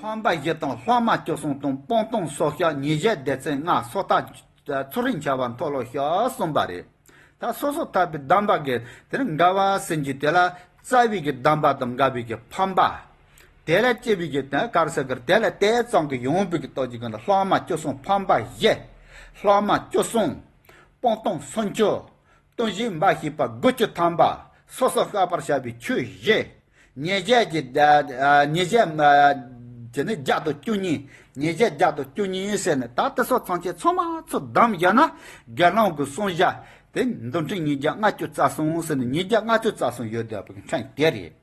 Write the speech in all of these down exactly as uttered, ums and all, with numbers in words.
ཕམ་པ་བཞི་དང་ལྷག་མ་བཅུ་གསུམ་དང་སྤང་ལྟུང་སྲོག་གཅོད་ཉེས་བྱས་སྡེ་ཚན་ལྔ་སོ་ཐར་ཚུལ་ཁྲིམས་བྱ་བ་མཐོལ་ལོ་བཤགས་གསུམ་པ་རེད། ད་སོ་སོར་ཐར་པའི་སྡོམ་པ་གི་དེ་ནི་འགལ་བ་ཟིན་གྱི་དེ་ལ་རྩ་བའི་གི་སྡོམ་པ་དང་འགལ་བའི་གི་ཕམ་པ། དེ་ལ་སྐྱེ་བའི་གི་དེ་གར་ས་གར་དེ་ལ་དེ་ཙམ་གི་ཡོང་བའི་གི་སྟོབས་ཀྱི་གང་ལ་ལྷག་མ་བཅུ་གསུམ་ཕམ་པ་བཞི། ལྷག་མ་བཅུ་གསུམ། སྤང་ལྟུང་སུམ་ཅུ། ལྟུང་བྱེད་འབའ་ཞིག་པ་དགུ་བཅུ་ཐམ་པ། སོ་སོར་བཤགས་པར་བྱ་བའི་ཆོས་བཞི། ཉེས་བྱས་ཀྱི་ཉེས་བྱས་དེ་ནི་བརྒྱ་དང་བཅུ་གཉིས། ཉེས་བྱས་བརྒྱ་དང་བཅུ་གཉིས་ཟེར་ནས་ད་དེ་སོགས་ཚང་ཆེ་ཚང་མ་ཚུར་བསྡོམས་བཞག་ན་དགེ་སློང་གི་བསྲུང་བྱ་དེ་འདུལ་ཁྲིམས་ཉིས་བརྒྱ་ལྔ་བཅུ་རྩ་གསུམ་ཟེར་ནས་ཉིས་བརྒྱ་ལྔ་བཅུ་རྩ་གསུམ་ཡོད་བསྡད་པའི་ཕྲན་དེ་རེད།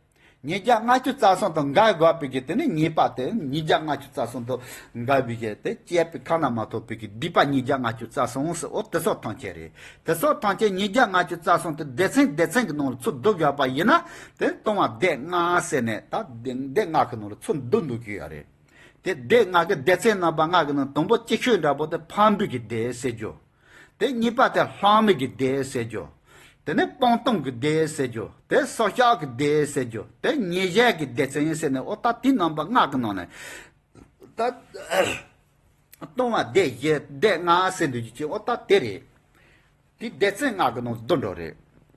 ཉིས་བརྒྱ་ལྔ་བཅུ་རྩ་གསུམ་དང་འགལ་དགོས་པའི་གི་དེ་ནི་ཉེས་པ་དེ་ཉིས་བརྒྱ་ལྔ་བཅུ་རྩ་གསུམ་དང་འགལ་བའི་གི་དེ་བཅས་པའི་ཁ་ན་མ་ཐོ་བའི་གི་སྡིག་པ་ཉིས་བརྒྱ་ལྔ་བཅུ་རྩ་གསུམ་ཟེར་འོ་དེ་སོགས་ཐམས་ཅད་རེད། དེ་སོགས་ཐམས་ཅད་ཉིས་བརྒྱ་ལྔ་བཅུ་རྩ་གསུམ་དེ་སྡེ་ཚན་སྡེ་ཚན་གྱི་ནང་ལ་ཚུར་བསྡུ་བཞག་པ་ཡིན་ན་དེ་ལྟུང་བ་སྡེ་ལྔ་ཟེར་ནས་ད་སྡེ་ལྔ་གི་ནང་ལ་ཚུར་བསྡུ་འདུག་གི་ཡོད་རེད། དེ་སྡེ་ལྔ་གི་སྡེ་ཚན་རྣམ་པ་ལྔ་གི་ནང་དང་པོ་གཅིག་ཤོས་འདྲ་པོ་དེ་ཕམ་པའི་གི་སྡེ་ཟེར་རྒྱུ། དེ་གཉིས་པ་དེ་ལྷག་མའི་གི་སྡེ་ཟེར་རྒྱུ། དེ་ནས་སྤང་ལྟུང་གི་སྡེ་ཟེར་རྒྱུ། དེ་སྲོག་གཅོད་ཀྱི་སྡེ་ཟེར་རྒྱུ། དེ་ཉེས་བྱས་ཀྱི་སྡེ་ཚན་ཟེར་ནས་འོ་ད་དེ་རྣམ་པ་ལྔ་གི་ནང་ནས་ད་ལྟུང་བ་སྡེ་བཞི་སྡེ་ལྔ་ཟེར་འདུག་ཅིག་འོ་ད་དེ་རེད། དེ་སྡེ་ཚན་ལྔ་གི་ནང་བསྡུ་འགྲོ་རེད།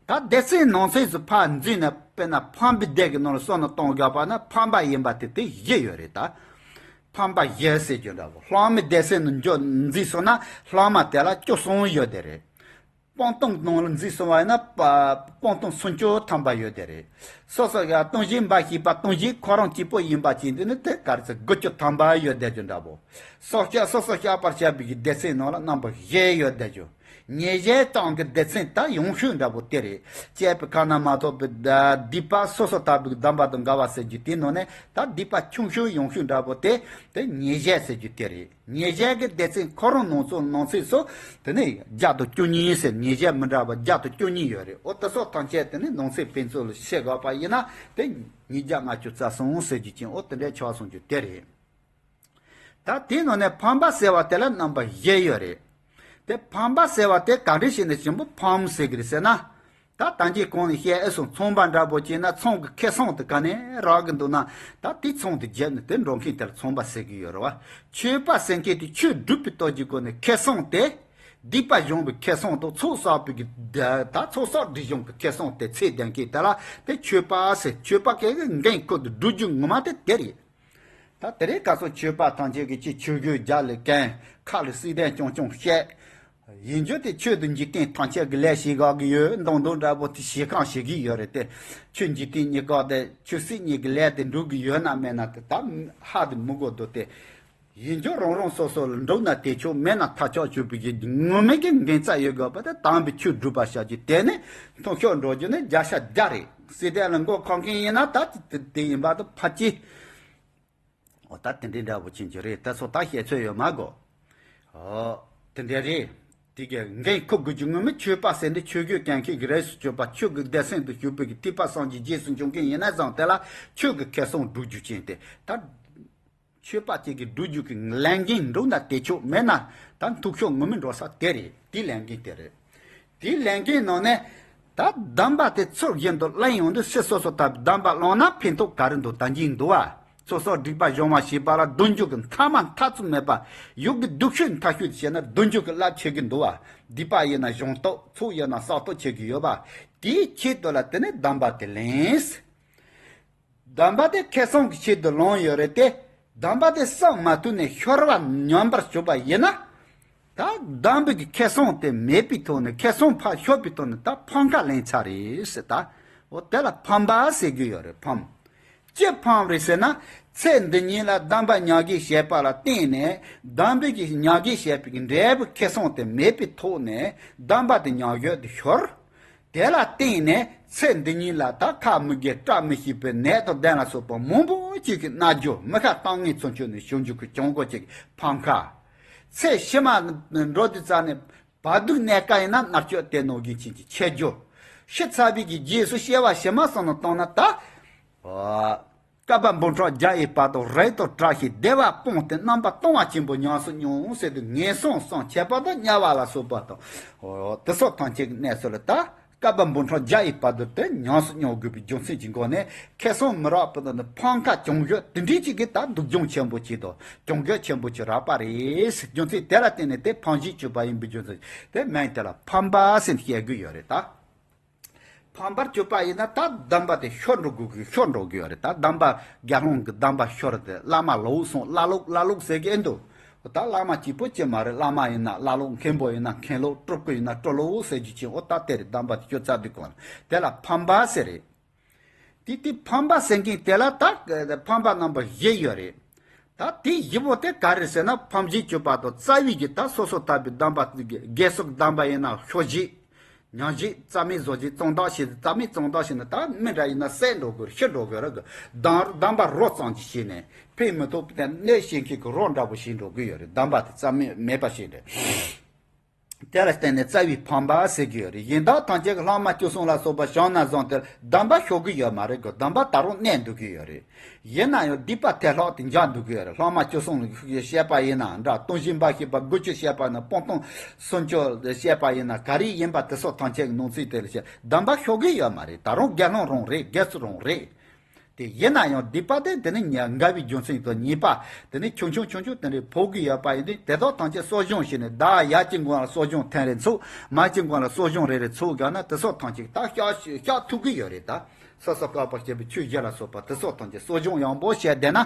ད་སྡེ་ཚན་ནང་གསེས་སུ་ཕར་འཛུལ་ནས་དཔེར་ན་ཕམ་པའི་སྡེ་གི་ནང་ལ་སོ་ནས་གཏོང་དགོས་པ་ན་ཕམ་པ་ཡིན་པ་དེ་དེ་བཞི་ཡོད་རེད་ད། ཕམ་པ་བཞི་ཟེར་རྒྱུ་འདྲ་བོ་ལྷག་མའི་སྡེ་ཚན་ནང་འཇོག་འཛུལ་སོང་ན་ལྷག་མ་དེ་ལ་བཅུ་གསུམ་ཡོད་དེ་རེད། སྤང་ལྟུང་ནང་ལ་འཛུལ་སོང་བ་ཡིན་ན་པ་སྤང་ལྟུང་སུམ་ཅུ་ཐམ་པ་ཡོད་དེ་རེད། སོ་སོ་ཡ་ལྟུང་བྱེད་འབའ་ཞིག་པ་ལྟུང་བྱེད་ཁོ་རང་གཅིག་པོ་ཡིན་པ་ཅིག་འདི་ནི་དེ་གར་ཚེ་དགུ་བཅུ་ཐམ་པ་ཡོད་དེ་རྒྱུ་འདྲ་བོ། སྲོག་གཅོད་སོ་སོ་བཤགས་པར་བྱ་བའི་གི་སྡེ་ཚན་ནང་ལ་རྣམ་པ་བཞི་ཡོད་དེ་རྒྱུ། ཉེས་བྱས་སྤང་གི་སྡེ་ཚན་ད་ཡོང་ཤུལ་འདྲ་བོ་དེ་རེད། བཅས་པའི་ཁ་ན་མ་ཐོ་བའི་སྡིག་པ་སོ་སོ་ཐར་པའི་སྡོམ་པ་དང་འགལ་བ་ཟེར་རྒྱུ་དེའི་ནང་ནས་ད་སྡིག་པ་ཆུང་ཤོས་ཡོང་ཤུལ་འདྲ་བོ་དེ་དེ་ཉེས་བྱས་ཟེར་རྒྱུ་དེ་རེད། ཉེས་བྱས་ཀྱི་སྡེ་ཚན་ཁོ་རང་ནང་ཚོ་ནང་ཚིགས་སུ་དེ་ནས་བརྒྱ་དང་བཅུ་གཉིས་ཟེར་ཉེས་བྱས་མི་འདྲ་བ་བརྒྱ་དང་བཅུ་གཉིས་ཡོད་རེད། འོ་དེ་སོགས་ཐམས་ཅད་དེ་ནས་ནང་ཚིགས་ཕན་ཚུན་ལ་བཤད་དགོས་པ་ཡིན་ན་དེ་ཉིས་བརྒྱ་ལྔ་བཅུ་རྩ་གསུམ་ཟེར་རྒྱུ་ཅན་འོ་དེ་འདྲའི་ཆགས་སོང་རྒྱུ་དེ་རེད། ད་དེའི་ནང་ནས་ཕམ་པ་ཟེར་བ་དེ་ལ་རྣམ་པ་བཞི་ཡོད་རེད། དེ་ཕམ་པ་ཟེར་བ་དེ་ག་འདྲ་ཞིག་ནས་ཞིམ་པོ་ཕམ་ཟེར་གི་རེད་ཟེར་ན། ད་ད་གིན་གོང་ནས་བཤད་ཨེ་སོང་ཚོང་པ་འདྲ་པོ་བྱས་ན་ཚོང་གི་ཁེ་བཟང་དེ་ག་ནས་རག་གི་འདུག་ན། ད་དེ་ཚོང་དེ་བརྒྱབ་ནས་དེ་འགྲོ་མཁན་དེ་ལ་ཚོང་པ་ཟེར་གི་ཡོད་རེད་བ། ཆོས་པ་ཟེར་མཁན་དེ་ཆོས་སྒྲུབ་པའི་སྟོབས་ཀྱི་སྒོ་ནས་ཁེ་བཟང་དེ། སྡིག་པ་སྦྱོང་བའི་ཁེ་བཟང་དང་ཚོགས་བསགས་པའི་གི་ད་ཚོགས་བསགས་སྒྲིབ་སྦྱོང་གི་ཁེ་བཟང་དེ་ཚེ་ལྡན་མཁན་དེ་ལ་དེ་ཆོས་པ་ཟེར། ཆོས་པ་གི་འགན་ཁུར་དུ་སྒྲུབ་རྒྱུ་ངོ་མ་དེ་དེ་རེད། ད་དེ་རིང་སྐབས་སུ་ཆོས་པ་ཐམས་ཅད་ཀྱིས་ཅི་ཆོས་གོས་རྒྱབ་ལ་གན་ཁ་ལ་བསིལ་ལྡན་རྐྱང་རྐྱང་བཤད། ཡིན་རྒྱུ་དེ་ཆོས་དང་འཇིག་རྟེན་ཐམས་ཅད་ཀྱི་ལས་བྱེད་དགོས་ཀྱི་ཡོད་མདོག་མདོག་འདྲ་པོ་དེ་བྱེད་གང་བྱེད་ཀྱི་ཡོད་རེད་དེ། ཆོས་འཇིག་རྟེན་གཉིས་ཀ་དེ་ཆོས་སྲིད་གཉིས་ཀྱི་ལས་དེ་འགྲུབ་ཀྱི་ཡོད་ན་མེད་ན་དེ་ད་ཧ་དེ་མི་གོ་འདུག་སྟེ། ཡིན་རྒྱུ་རང་རང་སོ་སོ་ལ་འགྲུབ་ན་དེ་ཆོག་མེད་ན་ཐག་ཆོད་ཆོག་པའི་གི་ངོ་མའི་གི་འགན་རྩ་ཡོད་དགོས་པ་དེ་དམ་པའི་ཆོས་སྒྲུབ་པ་བྱ་རྒྱུ་དེ་ནི་མཐོ་ཤོས་འགྲོ་རྒྱུ་ནི་བརྒྱ་ཆ་བརྒྱ་རེད། སྲིད་དེ་ལ་མགོ་འཁོར་མཁན་ཡིན་ན་ད་དེ་ཡིན་པ་དེ་ཕལ་ཆེར། འོ་ད་དེ་འདྲའི་འདྲ་བོ་ཕྱིན་གྱི་རེད། ད་ཚོ་ད་བཤད་ཚོད་ཡོད་མ་གོ། འོ། དེ་འདྲ་རེད། དེ་གའི་འགན་འཁུར་དགོས་ཀྱི་ངོ་མ་ཆོས་པ་ཟེར་འདི་ཆོས་གོས་གན་འཁྱེར་གྱི་རིགས་སུ་གྱུར་པ་ཆོས་ཀྱི་སྡེ་ཚན་དུ་ཞུགས་པའི་གི་ཐེག་པ་སངས་རྒྱས་རྗེས་སུ་འཇུག་མཁན་ཡིན་ན་ཙང་དེ་ལ་ཆོས་ཀྱི་ཁེ་བཟང་སྒྲུབ་རྒྱུ་ཅན་དེ་ད། ཆོས་པ་གཅིག་གི་སྒྲུབ་རྒྱུ་གི་ལས་འགན་འགྲུབ་ན་དེ་ཆོག་མེད་ན་ད་མཐོ་ཤོས་ངོ་མ་འགྲོ་ས་དེ་རེད། དེ་ལས་འགན་དེ་རེད། དེའི་ལས་འགན་ནང་ནས་ད་སྡོམ་པ་དེ་ཚུལ་བཞིན་དུ་ལེན་ཡོང་དུས་སུ་སོ་སོ་ལྟར་སྡོམ་པ་བླངས་ན་ཕན་ཐོགས་ག་རེ་འདུག་ད་འགྱིང་འདུག་བ། སོ་སོར་སྡིག་པ་སྦྱོང་བ་ཞེས་པ་ལ་སྡུག་འཇུག་གི་མཐའ་མ་མཐའ་མཚམས་མེད་པ། ཡུལ་གྱི་སྡུག་ཤོས་མཐའ་ཤོས་བྱས་ན་སྡུག་འཇུག་གི་རླབས་ཆེ་གི་འདུག་བ། སྡིག་པ་ཡིན་ན་སྦྱོང་སྟོབས་ཚོགས་ཡིན་ན་བསགས་སྟོབས་ཆེ་གི་ཡོད་པ། དེའི་ཆེད་དུ་ལ་དེ་ནས་སྡོམ་པ་དེ་ལེན། སྡོམ་པ་དེ་ཁེ་བཟང་གི་ཆེད་དུ་ལོངས་ཡོད་རེད་དེ། སྡོམ་པ་དེ་བསགས་མ་ཐུབ་ནས་ཤོར་བ་ཉམས་པར་གྱུར་པ་ཡིན་ན། ད་སྡོམ་པའི་གི་ཁེ་བཟང་དེ་མེད་པའི་ཐོག་ནས་ཁེ་བཟང་ཕར་ཤོར་པའི་ཐོག་ནས་ད་ཕམ་ཁ་ལེན་ཚར་རེད་ཟེར་ད། འོ་དེ་ལ་ཕམ་པ་ཟེར་རྒྱུ་ཡོད་རེད་ཕམ། ཅི་ཕམ་རེད་ཟེར་ན། ཚེ་འདི་ཉིད་ལ་སྡོམ་པ་མྱང་གི་བྱས་པ་ལ་བརྟེན་ནས་སྡོམ་པའི་གི་མྱང་གི་བྱས་པའི་གི་འབྲས་བུ་ཁེ་བཟང་དེ་མེད་པའི་ཐོག་ནས་སྡོམ་པ་དེ་མྱང་ཡོད་དུ་ཤོར། དེ་ལ་བརྟེན་ནས་ཚེ་འདི་ཉིད་ལ་ད་ཁ་མི་དགེ་བཀྲ་མི་ཤིས་པའི་ནད་དང་གདོན་ལ་སོགས་པ་མང་པོ་ཅིག་གིས་མནར་རྒྱུ་མི་ཁ་གཏོང་ངེས་ཚུན་ཆོད་ནས་བྱུང་རྒྱུ་གི་གྱོང་པོ་ཅིག་ཕམ་ཁ། ཚེ་ཕྱི་མ་འགྲོ་དུས་ཙ་ནས་བར་དུ་གནས་ཀ་ཡིན་ན་མནར་གཅོད་དེ་ནོར་གྱི་ཕྱིན་གྱི་ཆེ་རྒྱུ། ཤི་ཚར་བའི་གི་རྗེས་སུ་སྐྱེ་བ་ཕྱི་མ་སོང་ནས་བཏང་ན་ད། བསྐལ་པ་འབུམ་ཕྲག་བརྒྱ་ཡི་བར་དུ་རིགས་དང་བྲལ་ཞིང་བདེ་བ་སྤངས་ཏེ་རྣམ་པ་སྟོང་བ་ཆེན་པོ་ཉམས་སུ་མྱོང་ཟེར་དུས་ངན་སོང་གསུམ་ཁྱད་པར་དུ་དམྱལ་བ་ལ་སོགས་པ་དང་། འོ་དེ་སོགས་ཐམས་ཅད་ཀྱི་གནས་སུ་ལ་ད་ བསྐལ་པ་འབུམ་ཕྲག་བརྒྱ་ཡི་བར་དུ་དེ་ཉམས་སུ་མྱོང་དགོས་པའི་རྒྱུ་མཚན་གྱི་སྒོ་ནས། ཁེ་བཟང་མི་རག་པ་དང་ནི་ཕམ་ཁ་གྱོང་གུད་དེ་འདྲའི་ཅིག་གིས་ད་སྡུག་སྦྱོང་ཆེན་པོ་བྱས་དང་གྱོང་གུད་ཆེན་པོ་ཅིག་རག་པ་རེད། རྒྱུ་མཚན་དེ་ལ་བརྟེན་ནས་དེ་ཕམ་བྱེད་སྤྱོད་པ་ཡིན་པའི་རྒྱུ་མཚན་དེ་མིང་དེ་ལ་ཕམ་པ་ཟེར་བཤད་གི་ཡོད་རེད་ད། ཕམ་པར་གྱུར་པ་ཡིན་ན་ད་སྡོམ་པ་དེ་ཤོར་འགྲོ་དགོས་གི། ཤོར་འགྲོ་གི་ཡོད་རེད། ད་སྡོམ་པ་དགེ་སློང་གི་སྡོམ་པ་ཤོར་ཏེ་བླ་མ་ལོག་སོང་། བླ་ལོག་བླ་ལོག་ཟེར་གི་ཨེ་འདུག་ད་བླ་མ་གཅིག་པོ་ཅི་མ་རེད། བླ་མ་ཡིན་ན་བླ་ལོག། མཁན་པོ་ཡིན་ན་མཁན་ལོག། སྤྲུལ་སྐུ་ཡིན་ན་སྤྲུལ་ལོག་ཟེར་རྒྱུ་ཅིག་འོ་ད་དེ་རེད། སྡོམ་པ་དེ་ཤོར་ཚར་དུས་གོང་ལ་དེ་ལ་ཕམ་པ་ཟེར་རེད། དེ་དེ་ཕམ་པ་ཟེར་མཁན་དེ་ལ་ད་ཕམ་པ་རྣམ་པ་བཞི་ཡོད་རེད། ད་དེ་བཞི་པོ་དེ་ག་རེ་ཟེར་ན། ཕམ་བྱེད་སྤྱོད་པ་དང་རྩ་བའི་གི་ད་སོ་སོ་ཐར་པའི་སྡོམ་པ། དགེ་སོགས་སྡོམ་པ་ཡིན་ན་ཤོ་བྱེད། ཉམས་བཞེས། རྩ་མེད་བཟོ་བྱེད། བཙོན་བདག་བྱེད། རྩ་མེད་བཙོན་བདག་བྱེད་ན་ད་མི་འདྲ་ཡིན་ན་བསད་འགྲོ་དགོས། ཤི་འགྲོ་དགོས་ར་གི། སྡོམ་སྡོམ་པ་རོ་ཙམ་ཅིག་བྱས་ནས་ཕན་མི་ཐོགས་པའི་གནོད་བྱེད་མཁན་གྱི་རོ་འདྲ་པོ་ཞིག་འགྲོ་གི་ཡོད་རེད། སྡོམ་པ་དེ་རྩ་མེད་མེད་པ་ཞིག་རེད། དེ་ལ་བརྟེན་ནས་རྩ་བའི་ཕམ་པ་ཟེར་གྱི་ཡོད་རེད། གཞན་དག་ཐམས་ཅད་ཀྱིས་ལྷག་མ་བཅུ་གསུམ་ལ་སོགས་པ་བྱུང་ན་བཟུང་སྟེ་སྡོམ་པ་ཤོར་གྱི་ཡོད་མ་རེད་གི། སྡོམ་པ་ད་རུང་གནས་འདུག་གི་ཡོད་རེད། ཡིན་ན་ཡང་སྡིག་པ་དེ་ལྷག་ཏུ་འཇགས་འདུག་གི་ཡོད་རེད། ལྷག་མ་བཅུ་གསུམ་ལ་བཤད་པ་ཡིན་ན་འདྲ། སྟོང་བཞི་འབའ་ཞིག་པ་དགུ་བཅུ་བཤད་པ་ན། སྤོང་ཐུན་སུམ་ཅུ་བཤད་པ་ཡིན་ན། ག་རེ་ཡིན་པ་དེ་སོགས་ཐམས་ཅད་ཀྱི་ནང་ཚིག་དེ་ལ་བཤད། སྡོམ་པ་ཤོར་གི་ཡོད་མ་རེད། ད་རུང་དགེ་སློང་རང་རེད། དགེ་ཚུལ་རང་རེད། དེ་ཡིན་ན་ཡང་སྡིག་པ་དེ་དེ་ནི་ཉ་འགལ་བའི་རྒྱུ་མཚན་དང་ཉེས་པ་དེ་ནི་ཆུང་ཆུང་ཆུང་ཆུང་དེ་འདྲའི་ཕོག་གི་ཡོད་པ་ཡིན་དུས། དེ་དག་ཐམས་ཅད་གསོ་སྦྱོང་བྱས་ནས། བདག་ཡར་གྱི་ངོས་ལ་གསོ་སྦྱོང་ཐེངས་རེ་ཚུགས། མར་གྱི་ངོས་ལ་གསོ་སྦྱོང་རེ་རེ་ཚུགས་དགོས་ན། དེ་སོགས་ཐམས་ཅད་ད་བཤགས་བཤགས་ཐུབ་ཀྱི་ཡོད་རེད་ད། སོ་སོ་བསྐལ་པ་བྱེད་པའི་ཆོས་བཞི་ལ་སོགས་པ་དེ་སོགས་ཐམས་ཅད་གསོ་སྦྱོང་ཡང་པོ་བྱས་བསྡད་ན།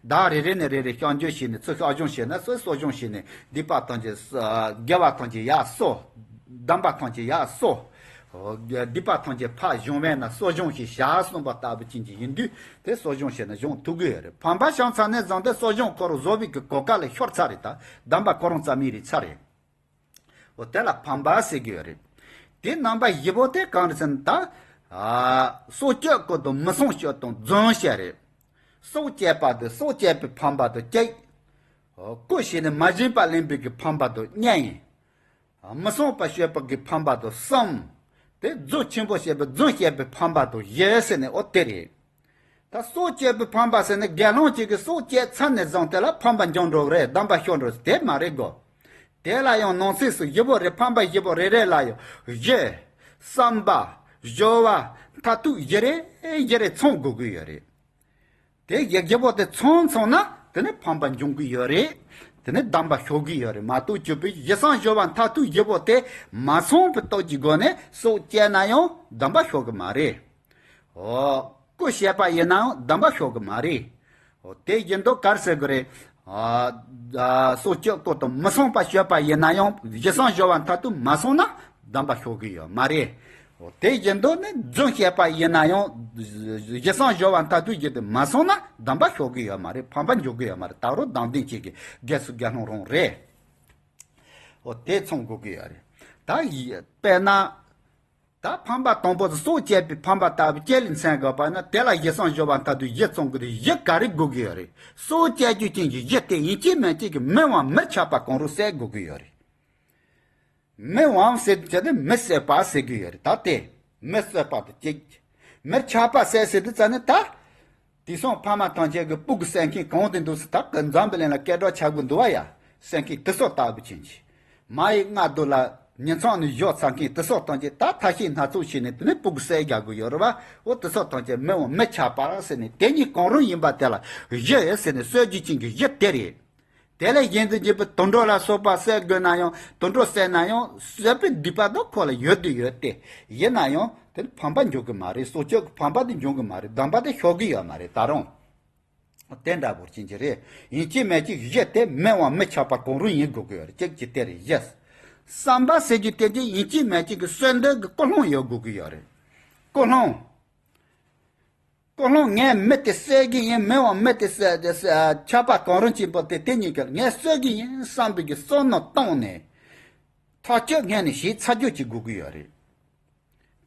བདག་རེ་རེ་ནས་རེ་རེ་བཤགས་སྦྱོང་བྱས་ནས། ཚུར་བཤགས་སྦྱོང་བྱས་ན། ཚུར་གསོ་སྦྱོང་བྱས་ནས། སྡིག་པ་ཐམས་ཅད་ཨ་དགེ་བ་ཐམས་ཅད་ཡར་གསོ། སྡོམ་པ་ཐམས་ཅད་ཡར་གསོ། སྡིག་པ་ཐམས་ཅད་ཕར་སྦྱོང་བས་ན། གསོ་སྦྱོང་ཞེས་བྱ་གསུངས་པ་ལྟ་བུ་ཅན་གྱི་ཡིན་དུས། དེ་གསོ་སྦྱོང་བྱས་ན་སྦྱོང་ཐུབ་ཀྱི་ཡོད་རེད། ཕམ་པ་བྱུང་ཚར་ནས་བཟུང་སྟེ་གསོ་སྦྱོང་ཁོ་རང་བཟོ་བའི་གི་གོ་སྐབས་ལས་ཤོར་ཚར་རེད་ད། སྡོམ་པ་ཁོ་རང་རྩ་མེད་རེད་ཚར་རེད། འོ་དེ་ལ་ཕམ་པ་ཟེར་གྱི་ཡོད་རེད། དེ་རྣམ་པ་བཞི་པོ་དེ་གང་རེད་ཟེར་ན། ད་ཨ་སྲོག་གཅོད་ཀྱི་དང་མི་བསྲུང་སྤྱོད་དང་རྫུན་བཤད་རེད། སྲོག་བཅད་པ་དང་སྲོག་བཅད་པའི་ཕམ་པ་དང་གཅིག། རྐུ་བྱས་ནས་མ་བྱིན་པ་ལེན་པའི་གི་ཕམ་པ་དང་གཉིས། མི་བསྲུང་བ་སྤྱོད་པ་གི་ཕམ་པ་དང་གསུམ། དེ་རྫུ་ཆེན་པོ་བཤད་པའི་རྫུན་བཤད་པའི་ཕམ་པ་དང་བཞི་ཟེར་ནས། འོ་དེ་རེད། ད་སྲོག་གཅོད་པའི་ཕམ་པ་ཟེར་ནས་དགེ་སློང་གཅིག་གིས་སྲོག་བཅད་ཚར་ནས་བཟུང་དེ་ལ་ཕམ་པ་འབྱུང་འགྲོ་གི་རེད། སྡོམ་པ་ཤོར་འགྲོ། དེ་མ་རེད་གོ། དེ་ལ་ཡང་ནང་གསེས་སུ་བཞི་པོ་རེད། ཕམ་པ་བཞི་པོ་རེ་རེ་ལ་ཡང་གཞི། བསམ་པ། སྦྱོར་བ། མཐར་ཐུག་བཞི་རེ་བཞི་རེ་ཚང་དགོས་ཀྱི་ཡོད་རེད། དེ་བཞི་བཞི་པོ་དེ་ཚང་སོང་ན་དེ་ནི་ཕམ་པ་འབྱུང་གི་ཡོད་རེད། དེ་ནི་སྡོམ་པ་ཤོར་གི་ཡོད་རེད་མ་གཏོགས། སྤྱོད་པའི་གཞི་བསམ་སྦྱོར་བ་མཐར་ཐུག་བཞི་པོ་དེ་མ་ཚང་བའི་སྟོབས་ཀྱི་སྒོ་ནས་སྲོག་བཅད་ན་ཡང་སྡོམ་པ་ཤོར་གི་མ་རེད། འོ། རྐུ་བྱས་པ་ཡིན་ན་ཡང་སྡོམ་པ་ཤོར་གི་མ་རེད། འོ། དེ་བཞིན་དུ་ག་རེ་ཟེར་གི་རེད། ཨ་ཨ་སྲོག་གཅོད་ཀྱི་དང་མི་བསྲུང་བ་སྤྱོད་པ་ཡིན་ན་ཡང་གཞི་བསམ་སྦྱོར་བ་མཐར་ཐུག་མ་སོང་ན་སྡོམ་པ་ཤོར་གི་ཡོད་མ་རེད། འོ། དེ་བཞིན་དུ་ནི་རྫུན་བཤད་པ་ཡིན་ན་ཡང་གཞི་བསམ་སྦྱོར་བ་མཐར་ཐུག་བཞི་དེ་མ་སོང་ན་སྡོམ་པ་ཤོར་གི་ཡོད་མ་རེད། ཕམ་པ་འབྱུང་གི་ཡོད་མ་རེད། ད་རུང་སྡོམ་ལྡན་གཅིག་གི་དགེ་ཚུལ་དགེ་སློང་རང་རེད། འོ། དེ་ཚང་དགོས་ཀྱི་ཡོད་རེད། ད་ཡི་དཔེར་ན། ད་ཕམ་པ་དང་པོ་དེ་སྲོག་བཅད་པའི་ཕམ་པ་ལྟ་བུ་ཅིག་ལ་མཚོན་དགོས་པ་ན། དེ་ལ་གཞི་བསམ་སྦྱོར་བ་མཐར་ཐུག་བཞི་ཚང་དགོས་དེ། བཞི་ག་རེ་དགོས་ཀྱི་ཡོད་རེད། སྲོག་བཅད་རྒྱུ་ཅན་གྱི་གཞི་དེ་ཡིན་གཅིག་མིན་གཅིག་གིས་མི་དབང་མི་ཆགས་པ་གང་རུང་བསད་དགོས་ཀྱི་ཡོད་རེད། མི་དབང་ཟེར་དུས་ཙམ་དེ་མི་བསད་པ་ཟེར་གྱི་ཡོད་རེད། ད་དེ་མི་བསད་པ་དེ་གཅིག། མི་ཆགས་པ་བསད་ཟེར་དུས་ཙམ་ནི་ད། དེང་སང་ཕ་མ་ཐམས་ཅད་ཀྱིས་སྤུ་གུ་བསད་མཁན་གང་དེ་འདུག་ཟེར། ད་གི་འཛམ་བུ་གླིང་ལ་སྐད་གྲགས་ཆགས་དགོས་འདུག་བ་ཡ། བསད་མཁན་དེ་སོགས་ལྟ་བུ་ཅན་གྱི། མ་ཡི་མངལ་དུ་ལ་ཉིན་མཚན་ནས་བཞག་ཚར་མཁན་དེ་སོགས་ཐམས་ཅད་ད་ཐབས་ཤེས་སྣ་ཚོགས་བྱས་ནས་དེ་ནས་སྤུ་གུ་བསད་རྒྱག་དགོས་ཡོད་རེད་བ། འོ། དེ་སོགས་ཐམས་ཅད་མི་དབང་མི་ཆགས་པ་ཟེར་ནས། དེ་གཉིས་གང་རུང་ཡིན་པ་དེ་ལ་གཞི་ཟེར་ནས་གསོད་རྒྱུ་ཅན་གྱི་གཞི་དེ་རེད། དེ་ལས་གཞན་དུ་གྱུར་པའི་དུད་འགྲོ་ལ་སོགས་པ་བསད་དགོས་ན་ཡང་། དུད་འགྲོ་བསད་ན་ཡང་གསོད་པའི་སྡིག་པ་དེ་ཁོ་ལ་ཡོད་དུ་ཡོད་དེ། ཡིན་ན་ཡང་དེ་ནི་ཕམ་པ་འབྱུང་གི་མ་རེད། སྲོག་གཅོད་ཀྱི་ཕམ་པ་དེ་འབྱུང་གི་མ་རེད། སྡོམ་པ་དེ་ཤོར་གི་ཡོད་མ་རེད། ད་རུང་དེ་འདྲ་བོ་ཅན་གྱི་རེད། ཡིན་གཅིག་མིན་གཅིག་གཞི་དེ་མི་དབང་མི་ཆགས་པ་གང་རུང་ཡིན་དགོས་ཀྱི་ཡོད་རེད། གཅིག་གི་དེ་རེད། བཞི། བསམ་པ་ཟེར་རྒྱུ་དེ་གཅིག་ཡིན་གཅིག་མིན་གཅིག་གི་གསོད་འདོད་ཀྱི་ཀུན་སློང་ཡོད་དགོས་ཀྱི་ཡོད་རེད། ཀུན་སློང་། ཀུན་སློང་། ངས་མི་དེ་གསོད་ཀྱི་ཡིན། མི་དབང་མི་དེ་གསོད་དེ་གསོད་ཆགས་པ་གང་རུང་ཅན་པོ་དེ་དེ་གཉིས་ཀ་ངས་གསོད་ཀྱི་ཡིན་བསམ་པའི་གི་བསམ་མནོ་བཏང་ནས་ཐག་གཅོད་སྔོན་ནས་བྱས་ཚར་རྒྱུ་ཅིག་དགོས་ཀྱི་ཡོད་རེད།